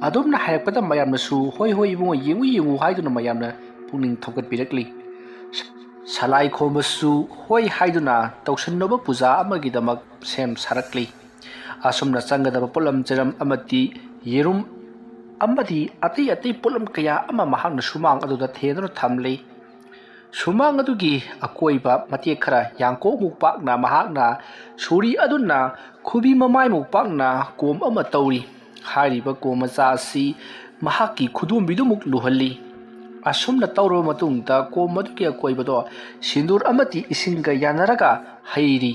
ꯑꯗꯨꯝꯅ ꯍꯥꯏꯔꯛꯄꯗ ꯃꯌꯥꯝꯅꯁꯨ, "ꯍꯣꯏ, ꯍꯣꯏ, ꯏꯕꯨꯡꯉꯣ, ꯌꯦꯡꯉꯨ, ꯌꯦꯡꯉꯨ" ꯍꯥꯏꯗꯨꯅ ꯃꯌꯥꯝꯅ ꯄꯨꯛꯅꯤꯡ ꯊꯧꯒꯠꯄꯤꯔꯛꯂꯤ꯫ ꯁꯂꯥꯏ ꯈꯣꯝꯕꯁꯨ ꯍꯣꯏ ꯍꯥꯏꯗꯨꯅ ꯇꯧꯁꯟꯅꯕ ꯄꯨꯖꯥ ꯑꯃꯒꯤꯗꯃꯛ ꯁꯦꯝ ꯁꯥꯔꯛꯂꯤ꯫ ꯑꯁꯨꯝꯅ ꯆꯪꯒꯗꯕ ꯄꯣꯠꯂꯝ ꯆꯩꯔꯝ ꯑꯃꯗꯤ ꯌꯦꯔꯨꯝ ꯑꯃꯗꯤ ꯑꯇꯩ ꯑꯇꯩ ꯄꯣꯠꯂꯝ ꯀꯌꯥ ꯑꯃ ꯃꯍꯥꯛꯅ ꯁꯨꯃꯥꯡ ꯑꯗꯨꯗ ꯊꯦꯟꯗꯨꯅ ꯊꯝꯂꯤ꯫ ꯁꯨꯃꯥꯡ ꯑꯗꯨꯒꯤ ꯑꯀꯣꯏꯕ ꯃꯇꯦꯛ ꯈꯔ ꯌꯥꯡꯀꯣꯛꯃꯨꯛ ꯄꯥꯛꯅ ꯃꯍꯥꯛꯅ ꯁꯣꯔꯤ ꯑꯗꯨꯅ ꯈꯨꯕꯤ ꯃꯃꯥꯏꯃꯨꯛ ꯄꯥꯛꯅ ꯀꯣꯝ ꯑꯃ ꯇꯧꯔꯤ꯫ ꯍꯥꯏꯔꯤꯕ ꯀꯣꯝ ꯃꯆꯥ ꯑꯁꯤ ꯃꯍꯥꯛꯀꯤ ꯈꯨꯗꯣꯝꯕꯤꯗꯨꯃꯨꯛ ꯂꯨꯍꯜꯂꯤ꯫ ꯑꯁꯨꯝꯅ ꯇꯧꯔꯕ ꯃꯇꯨꯡꯗ ꯀꯣꯝ ꯑꯗꯨꯒꯤ ꯑꯀꯣꯏꯕꯗꯣ ꯁꯤꯟꯗꯨꯔ ꯑꯃꯗꯤ ꯏꯁꯤꯡꯒ ꯌꯥꯟꯅꯔꯒ ꯍꯩꯔꯤ꯫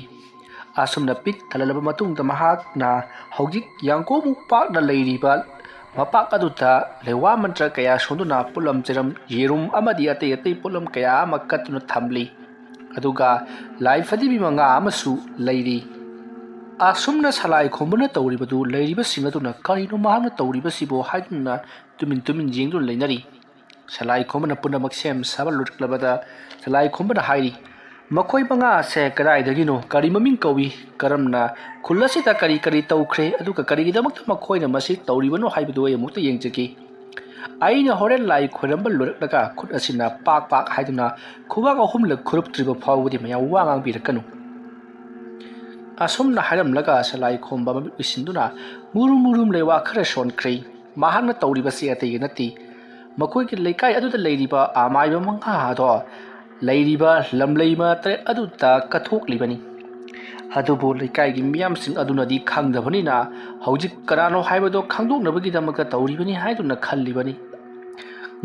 ꯑꯁꯨꯝꯅ ꯄꯤꯛ ꯊꯜꯍꯜꯂꯕ ꯃꯇꯨꯡꯗ ꯃꯍꯥꯛꯅ ꯍꯧꯖꯤꯛ ꯌꯥꯡꯀꯣꯛꯃꯨꯛ ꯄꯥꯛꯅ ꯂꯩꯔꯤꯕ ꯃꯄꯥꯛ ꯑꯗꯨꯗ ꯂꯩꯋꯥ ꯃꯟꯇ꯭ꯔ ꯀꯌꯥ ꯁꯣꯟꯗꯨꯅ ꯄꯣꯠꯂꯝ ꯆꯩꯔꯝ, ꯌꯦꯔꯨꯝ ꯑꯃꯗꯤ ꯑꯇꯩ ꯑꯇꯩ ꯄꯣꯠꯂꯝ ꯀꯌꯥ ꯑꯃ ꯀꯠꯇꯨꯅ ꯊꯝꯂꯤ꯫ ꯑꯗꯨꯒ ꯂꯥꯏ ꯐꯗꯤꯕꯤ ꯃꯉꯥ ꯑꯃꯁꯨ ꯂꯩꯔꯤ꯫ ꯑꯁꯨꯝꯅ ꯁꯂꯥꯏ ꯈꯣꯝꯕꯅ ꯇꯧꯔꯤꯕꯗꯨ ꯂꯩꯔꯤꯕꯁꯤꯡ ꯑꯗꯨꯅ "ꯀꯔꯤꯅꯣ ꯃꯍꯥꯛꯅ ꯇꯧꯔꯤꯕꯁꯤꯕꯣ?" ꯍꯥꯏꯗꯨꯅ ꯇꯨꯃꯤꯟ ꯇꯨꯃꯤꯟ ꯌꯦꯡꯗꯨꯅ ꯂꯩꯅꯔꯤ꯫ ꯁꯂꯥꯏ ꯈꯣꯝꯕꯅ ꯄꯨꯝꯅꯃꯛ ꯁꯦꯝ ꯁꯥꯕ ꯂꯣꯏꯔꯛꯂꯕꯗ ꯁꯂꯥꯏ ꯈꯣꯝꯕꯅ ꯍꯥꯏꯔꯤ, ꯃꯈꯣꯏ ꯃꯉꯥ ꯑꯁꯦ ꯀꯗꯥꯏꯗꯒꯤꯅꯣ? ꯀꯔꯤ ꯃꯃꯤꯡ ꯀꯧꯏ? ꯀꯔꯝꯅ ꯈꯨꯜ ꯑꯁꯤꯗ ꯀꯔꯤ ꯀꯔꯤ ꯇꯧꯈ꯭ꯔꯦ? ꯑꯗꯨꯒ ꯀꯔꯤꯒꯤꯗꯃꯛꯇ ꯃꯈꯣꯏꯅ ꯃꯁꯤ ꯇꯧꯔꯤꯕꯅꯣ ꯍꯥꯏꯕꯗꯨ ꯑꯩ ꯑꯃꯨꯛꯇ ꯌꯦꯡꯖꯒꯦ꯫ ꯑꯩꯅ ꯍꯣꯔꯦꯟ ꯂꯥꯏ ꯈꯣꯏꯔꯝꯕ ꯂꯣꯏꯔꯛꯂꯒ ꯈꯨꯠ ꯑꯁꯤꯅ ꯄꯥꯛ ꯄꯥꯛ ꯍꯥꯏꯗꯨꯅ ꯈꯨꯕꯥꯛ ꯑꯍꯨꯝꯂꯛ ꯈꯨꯔꯨꯞꯇ꯭ꯔꯤꯕ ꯐꯥꯎꯕꯗꯤ ꯃꯌꯥꯝ ꯋꯥ ꯉꯥꯡꯕꯤꯔꯛꯀꯅꯨ꯫ ꯑꯁꯨꯝꯅ ꯍꯥꯏꯔꯝꯂꯒ ꯁꯂꯥꯏ ꯈꯣꯝꯕ ꯃꯃꯤꯠ ꯎꯏꯁꯤꯟꯗꯨꯅ ꯃꯨꯔꯨꯝ ꯃꯨꯔꯨꯝ ꯂꯩꯋꯥ ꯈꯔ ꯁꯣꯟꯈ꯭ꯔꯦ꯫ ꯃꯍꯥꯛꯅ ꯇꯧꯔꯤꯕꯁꯤ ꯑꯇꯩꯒꯤ ꯅꯠꯇꯦ, ꯃꯈꯣꯏꯒꯤ ꯂꯩꯀꯥꯏ ꯑꯗꯨꯗ ꯂꯩꯔꯤꯕ ꯑꯃꯥꯏꯕ ꯃꯉꯥ ꯑꯗꯣ ꯂꯩꯔꯤꯕ ꯂꯝꯂꯩꯃ ꯇꯔꯦꯠ ꯑꯗꯨꯗ ꯀꯠꯊꯣꯛꯂꯤꯕꯅꯤ꯫ ꯑꯗꯨꯕꯨ ꯂꯩꯀꯥꯏꯒꯤ ꯃꯤꯌꯥꯝꯁꯤꯡ ꯑꯗꯨꯅꯗꯤ ꯈꯪꯗꯕꯅꯤꯅ ꯍꯧꯖꯤꯛ ꯀꯅꯥꯅꯣ ꯍꯥꯏꯕꯗꯣ ꯈꯪꯗꯣꯛꯅꯕꯒꯤꯗꯃꯛꯇ ꯇꯧꯔꯤꯕꯅꯤ ꯍꯥꯏꯗꯨꯅ ꯈꯜꯂꯤꯕꯅꯤ꯫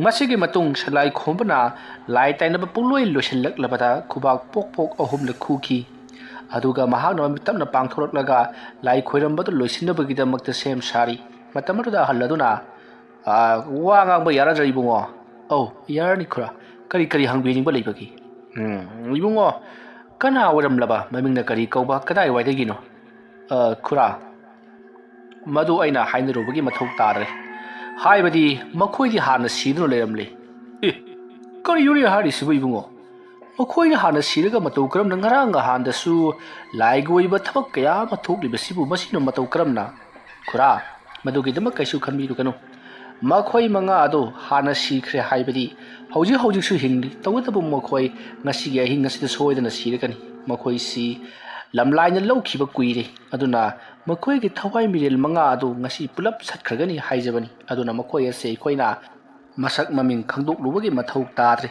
ꯃꯁꯤꯒꯤ ꯃꯇꯨꯡ ꯁꯂꯥꯏ ꯈꯣꯝꯕꯅ ꯂꯥꯏ ꯇꯥꯏꯅꯕ ꯄꯨꯡꯂꯣꯏ ꯂꯣꯏꯁꯤꯜꯂꯛꯂꯕꯗ ꯈꯨꯕꯥꯛ ꯄꯣꯛ ꯄꯣꯛ ꯑꯍꯨꯝꯂꯛ ꯈꯨꯈꯤ꯫ ꯑꯗꯨꯒ ꯃꯍꯥꯛꯅ ꯃꯃꯤꯠ ꯇꯞꯅ ꯄꯥꯡꯊꯣꯔꯛꯂꯒ ꯂꯥꯏ ꯈꯣꯏꯔꯝꯕꯗꯨ ꯂꯣꯏꯁꯤꯟꯅꯕꯒꯤꯗꯃꯛꯇ ꯁꯦꯝ ꯁꯥꯔꯤ꯫ ꯃꯇꯝ ꯑꯗꯨꯗ ꯑꯍꯜ ꯑꯗꯨꯅ, "ꯑꯥ, ꯋꯥ ꯉꯥꯡꯕ ꯌꯥꯔꯗ꯭ꯔꯥ ꯏꯕꯨꯡꯉꯣ?" "ꯑꯧ, ꯌꯥꯔꯅꯤ ꯈꯨꯔꯥ꯫ ꯀꯔꯤ ꯀꯔꯤ ꯍꯪꯕꯤꯅꯤꯡꯕ ꯂꯩꯕꯒꯦ?" "ꯎꯝ, ꯏꯕꯨꯡꯉꯣ, ꯀꯅꯥ ꯑꯣꯏꯔꯝꯂꯕ? ꯃꯃꯤꯡꯅ ꯀꯔꯤ ꯀꯧꯕ? ꯀꯗꯥꯏꯋꯥꯏꯗꯒꯤꯅꯣ?" "ꯑ, ꯈꯨꯔꯥ, ꯃꯗꯨ ꯑꯩꯅ ꯍꯥꯏꯅꯔꯨꯕꯒꯤ ꯃꯊꯧ ꯇꯥꯗ꯭ꯔꯦ꯫ ꯍꯥꯏꯕꯗꯤ ꯃꯈꯣꯏꯗꯤ ꯍꯥꯟꯅ ꯁꯤꯗꯨꯅ ꯂꯩꯔꯝꯂꯦ꯫" "ꯑꯦ, ꯀꯔꯤꯅꯣꯅꯦ ꯍꯥꯏꯔꯤꯁꯤꯕꯨ ꯏꯕꯨꯡꯉꯣ? ꯃꯈꯣꯏꯅ ꯍꯥꯟꯅ ꯁꯤꯔꯒ ꯃꯇꯧ ꯀꯔꯝꯅ? ꯉꯔꯥꯡ ꯅꯍꯥꯟꯗꯁꯨ ꯂꯥꯏꯒꯤ ꯑꯣꯏꯕ ꯊꯕꯛ ꯀꯌꯥ ꯑꯃ ꯊꯣꯛꯂꯤꯕꯁꯤꯕꯨ ꯃꯁꯤꯅ ꯃꯇꯧ ꯀꯔꯝꯅ?" "ꯈꯨꯔꯥ, ꯃꯗꯨꯒꯤꯗꯃꯛ ꯀꯩꯁꯨ ꯈꯟꯕꯤꯔꯨꯒꯅꯨ꯫ ꯃꯈꯣꯏ ꯃꯉꯥ ꯑꯗꯨ ꯍꯥꯟꯅ ꯁꯤꯈ꯭ꯔꯦ ꯍꯥꯏꯕꯗꯤ ꯍꯧꯖꯤꯛ ꯍꯧꯖꯤꯛꯁꯨ ꯍꯤꯡꯂꯤ꯫ ꯇꯧꯕꯇꯕꯨ ꯃꯈꯣꯏ ꯉꯁꯤꯒꯤ ꯑꯍꯤꯡ ꯑꯁꯤꯗ ꯁꯣꯏꯗꯅ ꯁꯤꯔꯒꯅꯤ꯫ ꯃꯈꯣꯏꯁꯤ ꯂꯝꯂꯥꯏꯅ ꯂꯧꯈꯤꯕ ꯀꯨꯏꯔꯦ꯫ ꯑꯗꯨꯅ ꯃꯈꯣꯏꯒꯤ ꯊꯋꯥꯏ ꯃꯤꯔꯦꯜ ꯃꯉꯥ ꯑꯗꯨ ꯉꯁꯤ ꯄꯨꯂꯞ ꯁꯠꯈ꯭ꯔꯒꯅꯤ ꯍꯥꯏꯖꯕꯅꯤ꯫ ꯑꯗꯨꯅ ꯃꯈꯣꯏ ꯑꯁꯦ ꯑꯩꯈꯣꯏꯅ ꯃꯁꯛ ꯃꯃꯤꯡ ꯈꯪꯗꯣꯛꯂꯨꯕꯒꯤ ꯃꯊꯧ ꯇꯥꯗ꯭ꯔꯦ꯫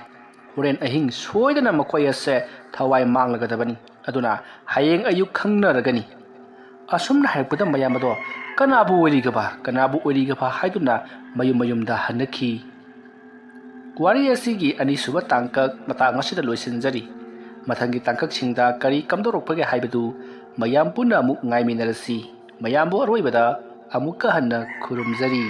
ꯍꯣꯔꯦꯟ ꯑꯍꯤꯡ ꯁꯣꯏꯗꯅ ꯃꯈꯣꯏ ꯑꯁꯦ ꯊꯋꯥꯏ ꯃꯥꯡꯂꯒꯗꯕꯅꯤ꯫ ꯑꯗꯨꯅ ꯍꯌꯦꯡ ꯑꯌꯨꯛ ꯈꯪꯅꯔꯒꯅꯤ꯫" ꯑꯁꯨꯝꯅ ꯍꯥꯏꯔꯛꯄꯗ ꯃꯌꯥꯝ ꯑꯗꯣ "ꯀꯅꯥꯕꯨ ꯑꯣꯏꯔꯤꯒꯕ? ꯀꯅꯥꯕꯨ ꯑꯣꯏꯔꯤꯒꯕ?" ꯍꯥꯏꯗꯨꯅ ꯃꯌꯨꯝ ꯃꯌꯨꯝꯗ ꯍꯟꯅꯈꯤ꯫ ꯋꯥꯔꯤ ꯑꯁꯤꯒꯤ ꯑꯅꯤꯁꯨꯕ ꯇꯥꯡꯀꯛ ꯃꯇꯥꯡ ꯑꯁꯤꯗ ꯂꯣꯏꯁꯤꯟꯖꯔꯤ꯫ ꯃꯊꯪꯒꯤ ꯇꯥꯡꯀꯛꯁꯤꯡꯗ ꯀꯔꯤ ꯀꯝꯗꯧꯔꯛꯄꯒꯦ ꯍꯥꯏꯕꯗꯨ ꯃꯌꯥꯝ ꯄꯨꯟꯅ ꯑꯃꯨꯛ ꯉꯥꯏꯃꯤꯟꯅꯔꯁꯤ꯫ ꯃꯌꯥꯝꯕꯨ ꯑꯔꯣꯏꯕꯗ ꯑꯃꯨꯛꯀ ꯍꯟꯅ ꯈꯨꯔꯨꯝꯖꯔꯤ꯫